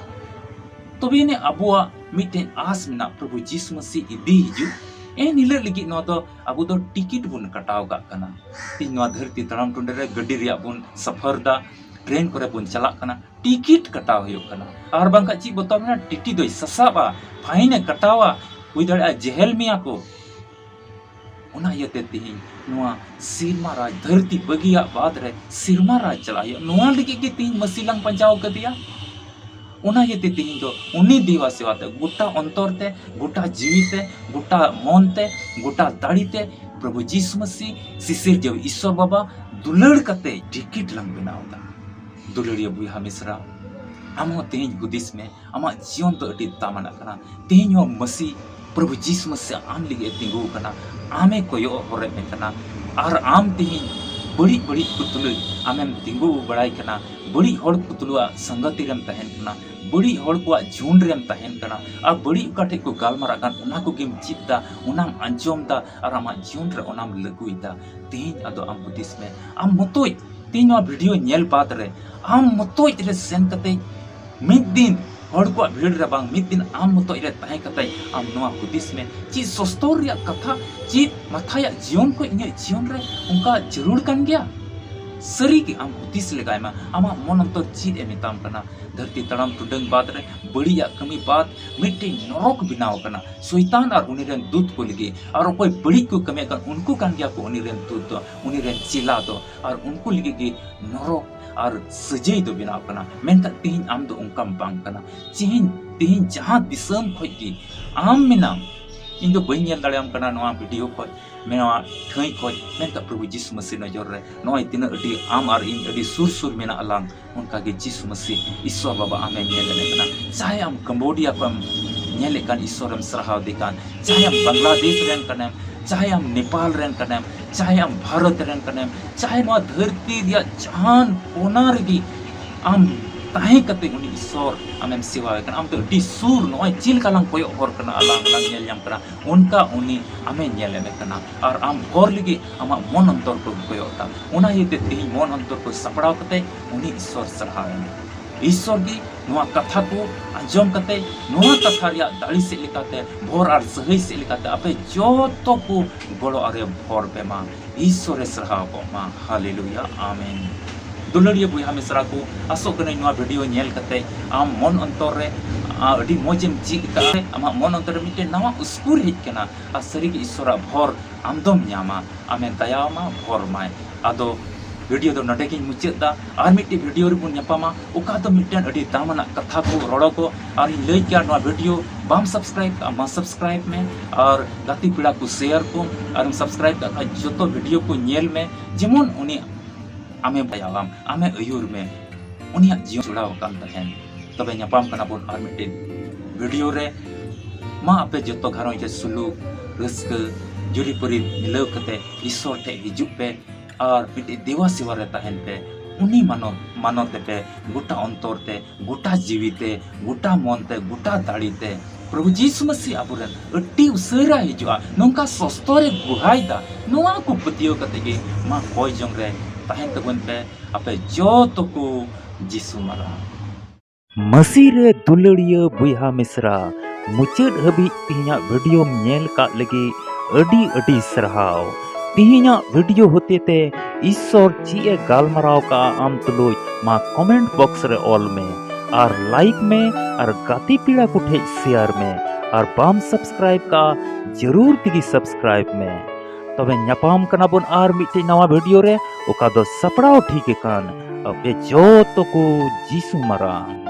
ᱛᱚᱵᱮ ᱟᱹᱱᱤᱡ ᱟᱵᱚᱣᱟᱜ ᱢᱤᱫᱴᱮᱱ ᱟᱥ ᱢᱮᱱᱟᱜ, ᱯᱨᱚᱵᱷᱩ ᱡᱤᱥᱩ ᱢᱟᱹᱥᱤ ᱤᱫᱤ ᱦᱤᱡᱩᱜ᱾ ᱮᱱ ᱦᱤᱞᱳᱜ ᱞᱟᱹᱜᱤᱫ ᱱᱚᱣᱟ ᱫᱚ ᱟᱵᱚ ᱫᱚ ᱴᱤᱠᱤᱴ ᱵᱚᱱ ᱠᱟᱴᱟᱣ ᱠᱟᱜ ᱠᱟᱱᱟ᱾ ᱛᱤᱦᱤᱧ ᱱᱚᱣᱟ ᱫᱷᱟᱹᱨᱛᱤ ᱛᱟᱲᱟᱢ ᱴᱩᱰᱟᱹ ᱨᱮ ᱜᱟᱹᱰᱤ ᱨᱮᱭᱟᱜ ᱵᱚᱱ ᱥᱟᱯᱷᱟᱨ ᱫᱟ, ᱴᱨᱮᱱ ᱠᱚᱨᱮ ᱵᱚᱱ ᱪᱟᱞᱟᱜ ᱠᱟᱱᱟ, ᱴᱤᱠᱤᱴ ᱠᱟᱴᱟᱣ ᱦᱩᱭᱩᱜ ᱠᱟᱱᱟ᱾ ᱟᱨ ᱵᱟᱝᱠᱷᱟᱱ ᱪᱮᱫ ᱵᱚᱛᱚᱨ ᱢᱮᱱᱟᱜᱼᱟ? ᱴᱤᱴᱤ ᱫᱚᱭ ᱥᱟᱥᱟᱵᱼᱟ, ᱯᱷᱟᱭᱤᱱ ᱮ ᱠᱟᱴᱟᱣᱟ, ᱦᱩᱭ ᱫᱟᱲᱮᱭᱟᱜᱼᱟ ᱡᱮᱦᱮᱞ ᱢᱮᱭᱟ ᱠᱚ᱾ ᱚᱱᱟ ᱤᱭᱟᱹᱛᱮ ᱛᱤᱦᱤᱧ ᱱᱚᱣᱟ ᱥᱮᱨᱢᱟ ᱨᱟᱡᱽ, ᱫᱷᱟᱹᱨᱛᱤ ᱵᱟᱹᱜᱤᱭᱟᱜ ᱵᱟᱫ ᱨᱮ ᱥᱮᱨᱢᱟ ᱨᱟᱡᱽ ᱪᱟᱞᱟᱜ ᱦᱩᱭᱩᱜᱼᱟ᱾ ᱱᱚᱣᱟ ᱞᱟᱹᱜᱤᱫ ᱜᱮ ᱛᱤᱦᱤᱧ ᱢᱟᱹᱥᱤ ᱞᱟᱝ ᱯᱟᱸᱡᱟᱣ ᱠᱟᱫᱮᱭᱟ᱾ ᱚᱱᱟ ᱤᱭᱟᱹᱛᱮ ᱛᱮᱦᱮᱧ ᱫᱚ ᱩᱱᱤ ᱫᱮᱵᱟ ᱥᱮᱵᱟ ᱛᱮ, ᱜᱚᱴᱟ ᱚᱱᱛᱚᱨ ᱛᱮ, ᱜᱚᱴᱟ ᱡᱤᱣᱤ ᱛᱮ, ᱜᱚᱴᱟ ᱢᱚᱱ ᱛᱮ, ᱜᱚᱴᱟ ᱫᱟᱲᱮ ᱛᱮ ᱯᱨᱚᱵᱷᱩ ᱡᱤᱥᱩ ᱢᱟᱹᱥᱤ, ᱥᱤᱥᱤᱨ ᱡᱟᱹᱣᱤᱡ ᱤᱥᱥᱚᱨ ᱵᱟᱵᱟ, ᱫᱩᱞᱟᱹᱲ ᱠᱟᱛᱮ ᱴᱤᱠᱤᱴ ᱞᱟᱝ ᱵᱮᱱᱟᱣ ᱮᱫᱟ᱾ ᱫᱩᱞᱟᱹᱲᱤᱭᱟᱹ ᱵᱚᱭᱦᱟ ᱢᱤᱥᱨᱟ, ᱟᱢ ᱦᱚᱸ ᱛᱮᱦᱮᱧ ᱦᱩᱫᱤᱥ ᱢᱮ, ᱟᱢᱟᱜ ᱡᱤᱭᱚᱱ ᱫᱚ ᱟᱹᱰᱤ ᱫᱟᱢᱟᱱᱟᱜ ᱠᱟᱱᱟ᱾ ᱛᱮᱦᱮᱧ ᱦᱚᱸ ᱢᱟᱹᱥᱤ, ᱯᱨᱚᱵᱷᱩ ᱡᱤᱥᱩ ᱢᱟᱹᱥᱤ ᱟᱢ ᱞᱟᱹᱜᱤᱫ ᱮ ᱛᱤᱸᱜᱩ ᱟᱠᱟᱱᱟ, ᱟᱢᱮ ᱠᱚᱭᱚᱜ ᱦᱚᱨᱮᱫ ᱢᱮ ᱠᱟᱱᱟ᱾ ᱟᱨ ᱟᱢ ᱛᱮᱦᱮᱧ ᱵᱟᱹᱲᱤᱡ ᱵᱟᱹᱲᱤᱡ ᱠᱚ ᱛᱩᱞᱩᱡ ᱟᱢᱮᱢ ᱛᱤᱸᱜᱩ ᱵᱟᱲᱟᱭ ᱠᱟᱱᱟ, ᱵᱟᱹᱲᱤᱡ ᱦᱚᱲ ᱠᱚ ᱛᱩᱞᱩᱡ ᱥᱟᱸᱜᱟᱛᱤ ᱨᱮᱢ ᱛᱟᱦᱮᱱ ᱠᱟᱱᱟ, ᱵᱟᱹᱲᱤᱡ ᱦᱚᱲ ᱠᱚᱣᱟᱜ ᱡᱷᱩᱸᱰ ᱨᱮᱢ ᱛᱟᱦᱮᱱ ᱠᱟᱱᱟ, ᱟᱨ ᱵᱟᱹᱲᱤᱡ ᱚᱠᱟ ᱴᱷᱮᱡ ᱠᱚ ᱜᱟᱞᱢᱟᱨᱟᱜ ᱠᱟᱱ ᱚᱱᱟ ᱠᱚᱜᱮᱢ ᱪᱮᱫ ᱫᱟ, ᱚᱱᱟᱢ ᱟᱸᱡᱚᱢ ᱫᱟ ᱟᱨ ᱟᱢᱟᱜ ᱡᱤᱭᱚᱱ ᱨᱮ ᱚᱱᱟᱢ ᱞᱟᱹᱜᱩᱭ ᱫᱟ᱾ ᱛᱮᱦᱮᱧ ᱟᱫᱚ ᱟᱢ ᱦᱩᱫᱤᱥ ᱢᱮ, ᱟᱢ ᱢᱚᱛᱚᱡ ᱛᱮᱦᱮᱧ ᱱᱚᱣᱟ ᱵᱷᱤᱰᱤᱭᱳ ᱧᱮᱞ ᱵᱟᱫ ᱨᱮ ᱟᱢ ᱢᱚᱛᱚᱡ ᱨᱮ ᱥᱮᱱ ᱠᱟᱛᱮ ᱢᱤᱫ ᱫᱤᱱ ᱦᱚᱲ ᱠᱚᱣᱟᱜ ᱵᱷᱤᱲ ᱨᱮ ᱵᱟᱝ, ᱢᱤᱫ ᱫᱤᱱ ᱟᱢ ᱢᱚᱛᱚᱡ ᱨᱮ ᱛᱟᱦᱮᱸ ᱠᱟᱛᱮ ᱟᱢ ᱱᱚᱣᱟ ᱦᱩᱫᱤᱥ ᱢᱮ, ᱪᱮᱫ ᱥᱚᱥᱛᱚᱨ ᱨᱮᱭᱟᱜ ᱠᱟᱛᱷᱟ, ᱪᱮᱫ ᱢᱟᱛᱷᱟᱭᱟᱜ ᱡᱤᱭᱚᱱ ᱠᱚ ᱤᱧᱟᱹᱜ ᱡᱤᱭᱚᱱ ᱨᱮ ᱚᱱᱠᱟ ᱡᱟᱹᱨᱩᱲ ᱠᱟᱱ ᱜᱮᱭᱟ? ᱥᱟᱹᱨᱤ ᱜᱮ ᱟᱢ ᱦᱩᱫᱤᱥ ᱞᱮᱜᱟᱭ ᱢᱮ, ᱟᱢᱟᱜ ᱢᱚᱱ ᱚᱱᱛᱚᱨ ᱪᱮᱫ ᱮ ᱢᱮᱛᱟᱢ ᱠᱟᱱᱟ? ᱫᱷᱟᱹᱨᱛᱤ ᱛᱟᱲᱟᱢ ᱴᱩᱰᱟᱹᱝ ᱵᱟᱫ ᱨᱮ, ᱵᱟᱹᱲᱤᱡᱟᱜ ᱠᱟᱹᱢᱤ ᱵᱟᱫ ᱢᱤᱫᱴᱮᱱ ᱱᱚᱨᱚᱠ ᱵᱮᱱᱟᱣ ᱠᱟᱱᱟ᱾ ᱥᱚᱭᱛᱟᱱ ᱟᱨ ᱩᱱᱤ ᱨᱮᱱ ᱫᱩᱛ ᱠᱚ ᱞᱟᱹᱜᱤᱫ, ᱟᱨ ᱚᱠᱚᱭ ᱵᱟᱹᱲᱤᱡ ᱠᱚ ᱠᱟᱹᱢᱤᱭᱮᱫ ᱠᱟᱱ ᱩᱱᱠᱩ ᱠᱟᱱ ᱜᱮᱭᱟ ᱠᱚ ᱩᱱᱤ ᱨᱮᱱ ᱫᱩᱛ ᱫᱚ, ᱩᱱᱤ ᱨᱮᱱ ᱪᱮᱞᱟ ᱫᱚ, ᱟᱨ ᱩᱱᱠᱩ ᱞᱟᱹᱜᱤᱫ ᱜᱮ ᱱᱚᱨᱚᱠ ᱟᱨ ᱥᱟᱹᱡᱟᱹᱭ ᱫᱚ ᱵᱮᱱᱟᱣ ᱠᱟᱱᱟ᱾ ᱢᱮᱱᱠᱷᱟᱱ ᱛᱮᱦᱮᱧ ᱟᱢ ᱫᱚ ᱚᱱᱠᱟᱢ ᱵᱟᱝ ᱠᱟᱱᱟ᱾ ᱛᱮᱦᱮᱧ, ᱛᱮᱦᱮᱧ ᱡᱟᱦᱟᱸ ᱫᱤᱥᱚᱢ ᱠᱷᱚᱡ ᱜᱮ ᱟᱢ ᱢᱮᱱᱟᱢ, ᱤᱧ ᱫᱚ ᱵᱟᱹᱧ ᱧᱮᱞ ᱫᱟᱲᱮᱭᱟᱢ ᱠᱟᱱᱟ ᱱᱚᱣᱟ ᱵᱷᱤᱰᱤᱭᱳ ᱠᱷᱚᱡ, ᱱᱚᱣᱟ ᱴᱷᱟᱹᱭ ᱠᱷᱚᱡ, ᱢᱮᱱᱠᱷᱟᱱ ᱯᱨᱚᱵᱷᱩ ᱡᱤᱥᱩ ᱢᱟᱹᱥᱤ ᱱᱚᱡᱚᱨ ᱨᱮ ᱱᱚᱜᱼᱚᱭ ᱛᱤᱱᱟᱹᱜ ᱟᱹᱰᱤ ᱟᱢ ᱟᱨ ᱤᱧ ᱟᱹᱰᱤ ᱥᱩᱨ ᱥᱩᱨ ᱢᱮᱱᱟᱜ ᱞᱟᱝ, ᱚᱱᱠᱟ ᱜᱮ ᱡᱤᱥᱩ ᱢᱟᱹᱥᱤ ᱤᱥᱥᱚᱨ ᱵᱟᱵᱟ ᱟᱢᱮ ᱧᱮᱞ ᱮᱫ ᱠᱟᱱᱟ᱾ ᱪᱟᱦᱮ ᱟᱢ ᱠᱟᱢᱵᱳᱰᱤᱭᱟ ᱠᱷᱚᱱ ᱮᱢ ᱧᱮᱞᱮᱫ ᱠᱟᱱ ᱤᱥᱥᱚᱨᱮᱢ ᱥᱟᱨᱦᱟᱣ ᱫᱮ ᱠᱟᱱ, ᱪᱟᱦᱮ ᱟᱢ ᱵᱟᱝᱞᱟᱫᱮᱥ ᱨᱮᱱ ᱠᱟᱱᱮᱢ, ᱪᱟᱦᱮ ᱟᱢ ᱱᱮᱯᱟᱞ ᱨᱮᱱ ᱠᱟᱱᱮᱢ, ᱪᱟᱦᱮ ᱟᱢ ᱵᱷᱟᱨᱚᱛ ᱨᱮᱱ ᱠᱟᱱᱮᱢ, ᱪᱟᱦᱮ ᱱᱚᱣᱟ ᱫᱷᱟᱹᱨᱛᱤ ᱨᱮᱭᱟᱜ ᱡᱟᱦᱟᱱ ᱠᱚᱱᱟ ᱨᱮᱜᱮ ᱟᱢ ᱛᱟᱦᱮᱸ ᱠᱟᱛᱮ ᱩᱱᱤ ᱤᱥᱥᱚᱨ ᱟᱢᱮᱢ ᱥᱮᱵᱟᱣᱟᱭ ᱠᱟᱱᱟ᱾ ᱟᱢ ᱫᱚ ᱟᱹᱰᱤ ᱥᱩᱨ, ᱱᱚᱜᱼᱚᱭ ᱪᱮᱫ ᱞᱮᱠᱟ ᱞᱟᱝ ᱠᱚᱭᱚᱜ ᱦᱚᱨ ᱠᱟᱱᱟ ᱟᱨ ᱞᱟᱝ, ᱞᱟᱝ ᱧᱮᱞ ᱧᱟᱢ ᱠᱟᱱᱟ, ᱚᱱᱠᱟ ᱩᱱᱤ ᱟᱢᱮ ᱧᱮᱞ ᱮᱫ ᱠᱟᱱᱟ ᱟᱨ ᱟᱢ ᱦᱚᱨ ᱞᱟᱹᱜᱤᱫ ᱟᱢᱟᱜ ᱢᱚᱱ ᱚᱱᱛᱚᱨ ᱠᱚ ᱠᱚᱭᱚᱜ ᱮᱫᱟ᱾ ᱚᱱᱟ ᱤᱭᱟᱹᱛᱮ ᱛᱮᱦᱮᱧ ᱢᱚᱱ ᱚᱱᱛᱚᱨ ᱠᱚ ᱥᱟᱯᱲᱟᱣ ᱠᱟᱛᱮ ᱩᱱᱤ ᱤᱥᱥᱚᱨ ᱥᱟᱨᱦᱟᱣ ᱮᱢ᱾ ᱤᱥᱥᱚᱨ ᱜᱮ ᱱᱚᱣᱟ ᱠᱟᱛᱷᱟ ᱠᱚ ᱟᱸᱡᱚᱢ ᱠᱟᱛᱮ, ᱱᱚᱣᱟ ᱠᱟᱛᱷᱟ ᱨᱮᱭᱟᱜ ᱫᱟᱲᱮ ᱥᱮᱫ ᱞᱮᱠᱟᱛᱮ, ᱵᱷᱚᱨ ᱟᱨ ᱥᱟᱹᱦᱟᱹᱭ ᱥᱮᱫ ᱞᱮᱠᱟᱛᱮ ᱟᱯᱮ ᱡᱚᱛᱚ ᱠᱚ ᱜᱚᱲᱚ ᱟᱨᱮ ᱵᱷᱚᱨ ᱯᱮ ᱢᱟ᱾ ᱤᱥᱥᱚᱨᱮ ᱥᱟᱨᱦᱟᱣ ᱠᱚᱜ ᱢᱟ᱾ ᱦᱟᱞᱮᱞᱩᱭᱟ, ᱟᱢᱮᱱ᱾ ᱫᱩᱞᱟᱹᱲᱤᱭᱟᱹ ᱵᱚᱭᱦᱟ ᱢᱤᱥᱨᱟ ᱠᱚ, ᱟᱥᱚᱜ ᱠᱟᱹᱱᱟᱹᱧ ᱱᱚᱣᱟ ᱵᱷᱤᱰᱤᱭᱳ ᱧᱮᱞ ᱠᱟᱛᱮ ᱟᱢ ᱢᱚᱱ ᱚᱱᱛᱚᱨ ᱨᱮ, ᱟ, ᱟᱹᱰᱤ ᱢᱚᱡᱽ ᱮᱢ ᱪᱮᱫ ᱠᱟᱜᱼᱟ᱾ ᱟᱢᱟᱜ ᱢᱚᱱ ᱚᱱᱛᱚᱨ ᱨᱮ ᱢᱤᱫᱴᱮᱱ ᱱᱟᱣᱟ ᱩᱥᱠᱩᱨ ᱦᱮᱡ ᱠᱟᱱᱟ ᱟᱨ ᱥᱟᱹᱨᱤᱜᱮ ᱤᱥᱥᱚᱨᱟᱜ ᱵᱷᱚᱨ ᱟᱢ ᱫᱚᱢ ᱧᱟᱢᱟ᱾ ᱟᱢᱮ ᱫᱟᱭᱟᱣᱟᱢᱟ, ᱵᱷᱚᱨ ᱢᱟᱭ᱾ ᱟᱫᱚ ᱵᱷᱤᱰᱤᱭᱳ ᱫᱚ ᱱᱚᱰᱮ ᱜᱤᱧ ᱢᱩᱪᱟᱹᱫ ᱫᱟ᱾ ᱟᱨ ᱢᱤᱫᱴᱤᱡ ᱵᱷᱤᱰᱤᱭᱳ ᱨᱮᱵᱚᱱ ᱧᱟᱯᱟᱢᱟ, ᱚᱠᱟ ᱫᱚ ᱢᱤᱫᱴᱮᱱ ᱟᱹᱰᱤ ᱫᱟᱢᱟᱱᱟᱜ ᱠᱟᱛᱷᱟ ᱠᱚ, ᱨᱚᱲᱚ ᱠᱚ᱾ ᱟᱨᱤᱧ ᱞᱟᱹᱭ ᱠᱮᱭᱟ, ᱱᱚᱣᱟ ᱵᱷᱤᱰᱤᱭᱳ ᱵᱟᱢ ᱥᱟᱵᱥᱠᱨᱟᱭᱤᱵ ᱠᱟᱜᱼᱟ, ᱢᱟ ᱥᱟᱵᱥᱠᱨᱟᱭᱤᱵ ᱢᱮ᱾ ᱟᱨ ᱜᱟᱛᱮ ᱯᱮᱲᱟ ᱠᱚ ᱥᱮᱭᱟᱨ ᱠᱚ, ᱟᱨᱮᱢ ᱥᱟᱵᱥᱠᱨᱟᱭᱤᱵ ᱠᱟᱜ ᱠᱷᱟᱡ ᱡᱚᱛᱚ ᱵᱷᱤᱰᱤᱭᱳ ᱠᱚ ᱧᱮᱞ ᱢᱮ, ᱡᱮᱢᱚᱱ ᱩᱱᱤ ᱟᱢᱮ ᱵᱟᱭᱟᱣᱟᱢ, ᱟᱢᱮ ᱟᱹᱭᱩᱨ ᱢᱮ, ᱩᱱᱤᱭᱟᱜ ᱡᱤᱭᱚᱱ ᱡᱚᱲᱟᱣ ᱟᱠᱟᱱ ᱛᱟᱦᱮᱱ᱾ ᱛᱚᱵᱮ ᱧᱟᱯᱟᱢ ᱠᱟᱱᱟ ᱵᱚᱱ ᱟᱨ ᱢᱤᱫᱴᱮᱱ ᱵᱷᱤᱰᱤᱭᱳ ᱨᱮ᱾ ᱢᱟ ᱟᱯᱮ ᱡᱚᱛᱚ ᱜᱷᱟᱨᱚᱸᱡᱽ ᱨᱮ ᱥᱩᱞᱩᱠ, ᱨᱟᱹᱥᱠᱟᱹ, ᱡᱩᱨᱤᱯᱟᱹᱨᱤ ᱢᱤᱞᱟᱹᱣ ᱠᱟᱛᱮ ᱤᱥᱥᱚᱨ ᱴᱷᱮᱡ ᱦᱤᱡᱩᱜ ᱯᱮ ᱟᱨ ᱢᱤᱫᱴᱮᱡ ᱫᱮᱣᱟ ᱥᱮᱣᱟ ᱨᱮ ᱛᱟᱦᱮᱱ ᱯᱮ᱾ ᱩᱱᱤ ᱢᱟᱱᱚᱛ, ᱢᱟᱱᱚᱛ ᱛᱮᱯᱮ ᱜᱚᱴᱟ ᱚᱱᱛᱚᱨ ᱛᱮ, ᱜᱚᱴᱟ ᱡᱤᱣᱤ ᱛᱮ, ᱜᱚᱴᱟ ᱢᱚᱱ ᱛᱮ, ᱜᱚᱴᱟ ᱫᱟᱲᱮ ᱛᱮ᱾ ᱯᱨᱚᱵᱷᱩ ᱡᱤᱥᱩ ᱢᱟᱹᱥᱤ ᱟᱵᱚᱨᱮᱱ ᱟᱹᱰᱤ ᱩᱥᱟᱹᱨᱟ ᱦᱤᱡᱩᱜᱼᱟ, ᱱᱚᱝᱠᱟ ᱥᱚᱥᱛᱚ ᱨᱮ ᱜᱩᱦᱟᱭ ᱫᱟ᱾ ᱱᱚᱣᱟ ᱠᱚ ᱯᱟᱹᱛᱭᱟᱹᱣ ᱠᱟᱛᱮ ᱜᱮ ᱢᱟ ᱠᱚᱭ ᱡᱚᱝ ᱨᱮ ᱛᱟᱦᱮᱱ ᱛᱟᱵᱚᱱ ᱯᱮ ᱟᱯᱮ ᱡᱚᱛᱚ ᱠᱚ ᱡᱤᱥᱩ ᱢᱟᱨᱟᱝ᱾ ᱢᱟᱹᱥᱤ ᱨᱮ ᱫᱩᱞᱟᱹᱲᱤᱭᱟᱹ ᱵᱚᱭᱦᱟ ᱢᱤᱥᱨᱟ, ᱢᱩᱪᱟᱹᱫ ᱦᱟᱹᱵᱤᱡ ᱛᱮᱦᱮᱧᱟᱜ ᱵᱷᱤᱰᱤᱭᱳᱢ ᱧᱮᱞ ᱠᱟᱜ ᱞᱟᱹᱜᱤᱫ ᱟᱹᱰᱤ ᱟᱹᱰᱤ ᱥᱟᱨᱦᱟᱣ᱾ ᱛᱮᱦᱮᱧᱟᱜ ᱵᱷᱤᱰᱤᱭᱳ ᱦᱚᱛᱮᱛᱮ ᱤᱥᱥᱚᱨ ᱪᱮᱫ ᱮ ᱜᱟᱞᱢᱟᱨᱟᱣ ᱠᱟᱜᱼᱟ ᱟᱢ ᱛᱩᱞᱩᱡ, ᱢᱟ ᱠᱚᱢᱮᱱᱴ ᱵᱚᱠᱥ ᱨᱮ ᱚᱞ ᱢᱮ ᱟᱨ ᱞᱟᱭᱤᱠ ᱢᱮ ᱟᱨ ᱜᱟᱛᱮ ᱯᱮᱲᱟ ᱠᱚ ᱴᱷᱮᱡ ᱥᱮᱭᱟᱨ ᱢᱮ᱾ ᱟᱨ ᱵᱟᱢ ᱥᱟᱵᱥᱠᱨᱟᱭᱤᱵ ᱠᱟᱜᱼᱟ, ᱡᱟᱹᱨᱩᱲ ᱛᱮᱜᱮ ᱥᱟᱵᱥᱠᱨᱟᱭᱤᱵ ᱢᱮ᱾ ᱛᱚᱵᱮ ᱧᱟᱯᱟᱢ ᱠᱟᱱᱟ ᱵᱚᱱ ᱟᱨ ᱢᱤᱫᱴᱮᱡ ᱱᱟᱣᱟ ᱵᱷᱤᱰᱤᱭᱳ ᱨᱮ, ᱚᱠᱟ ᱫᱚ ᱥᱟᱯᱲᱟᱣ ᱴᱷᱤᱠ ᱟᱠᱟᱱ ᱟᱯᱮ ᱡᱚᱛᱚ ᱠᱚ ᱡᱤᱥᱩ ᱢᱟᱨᱟᱝ᱾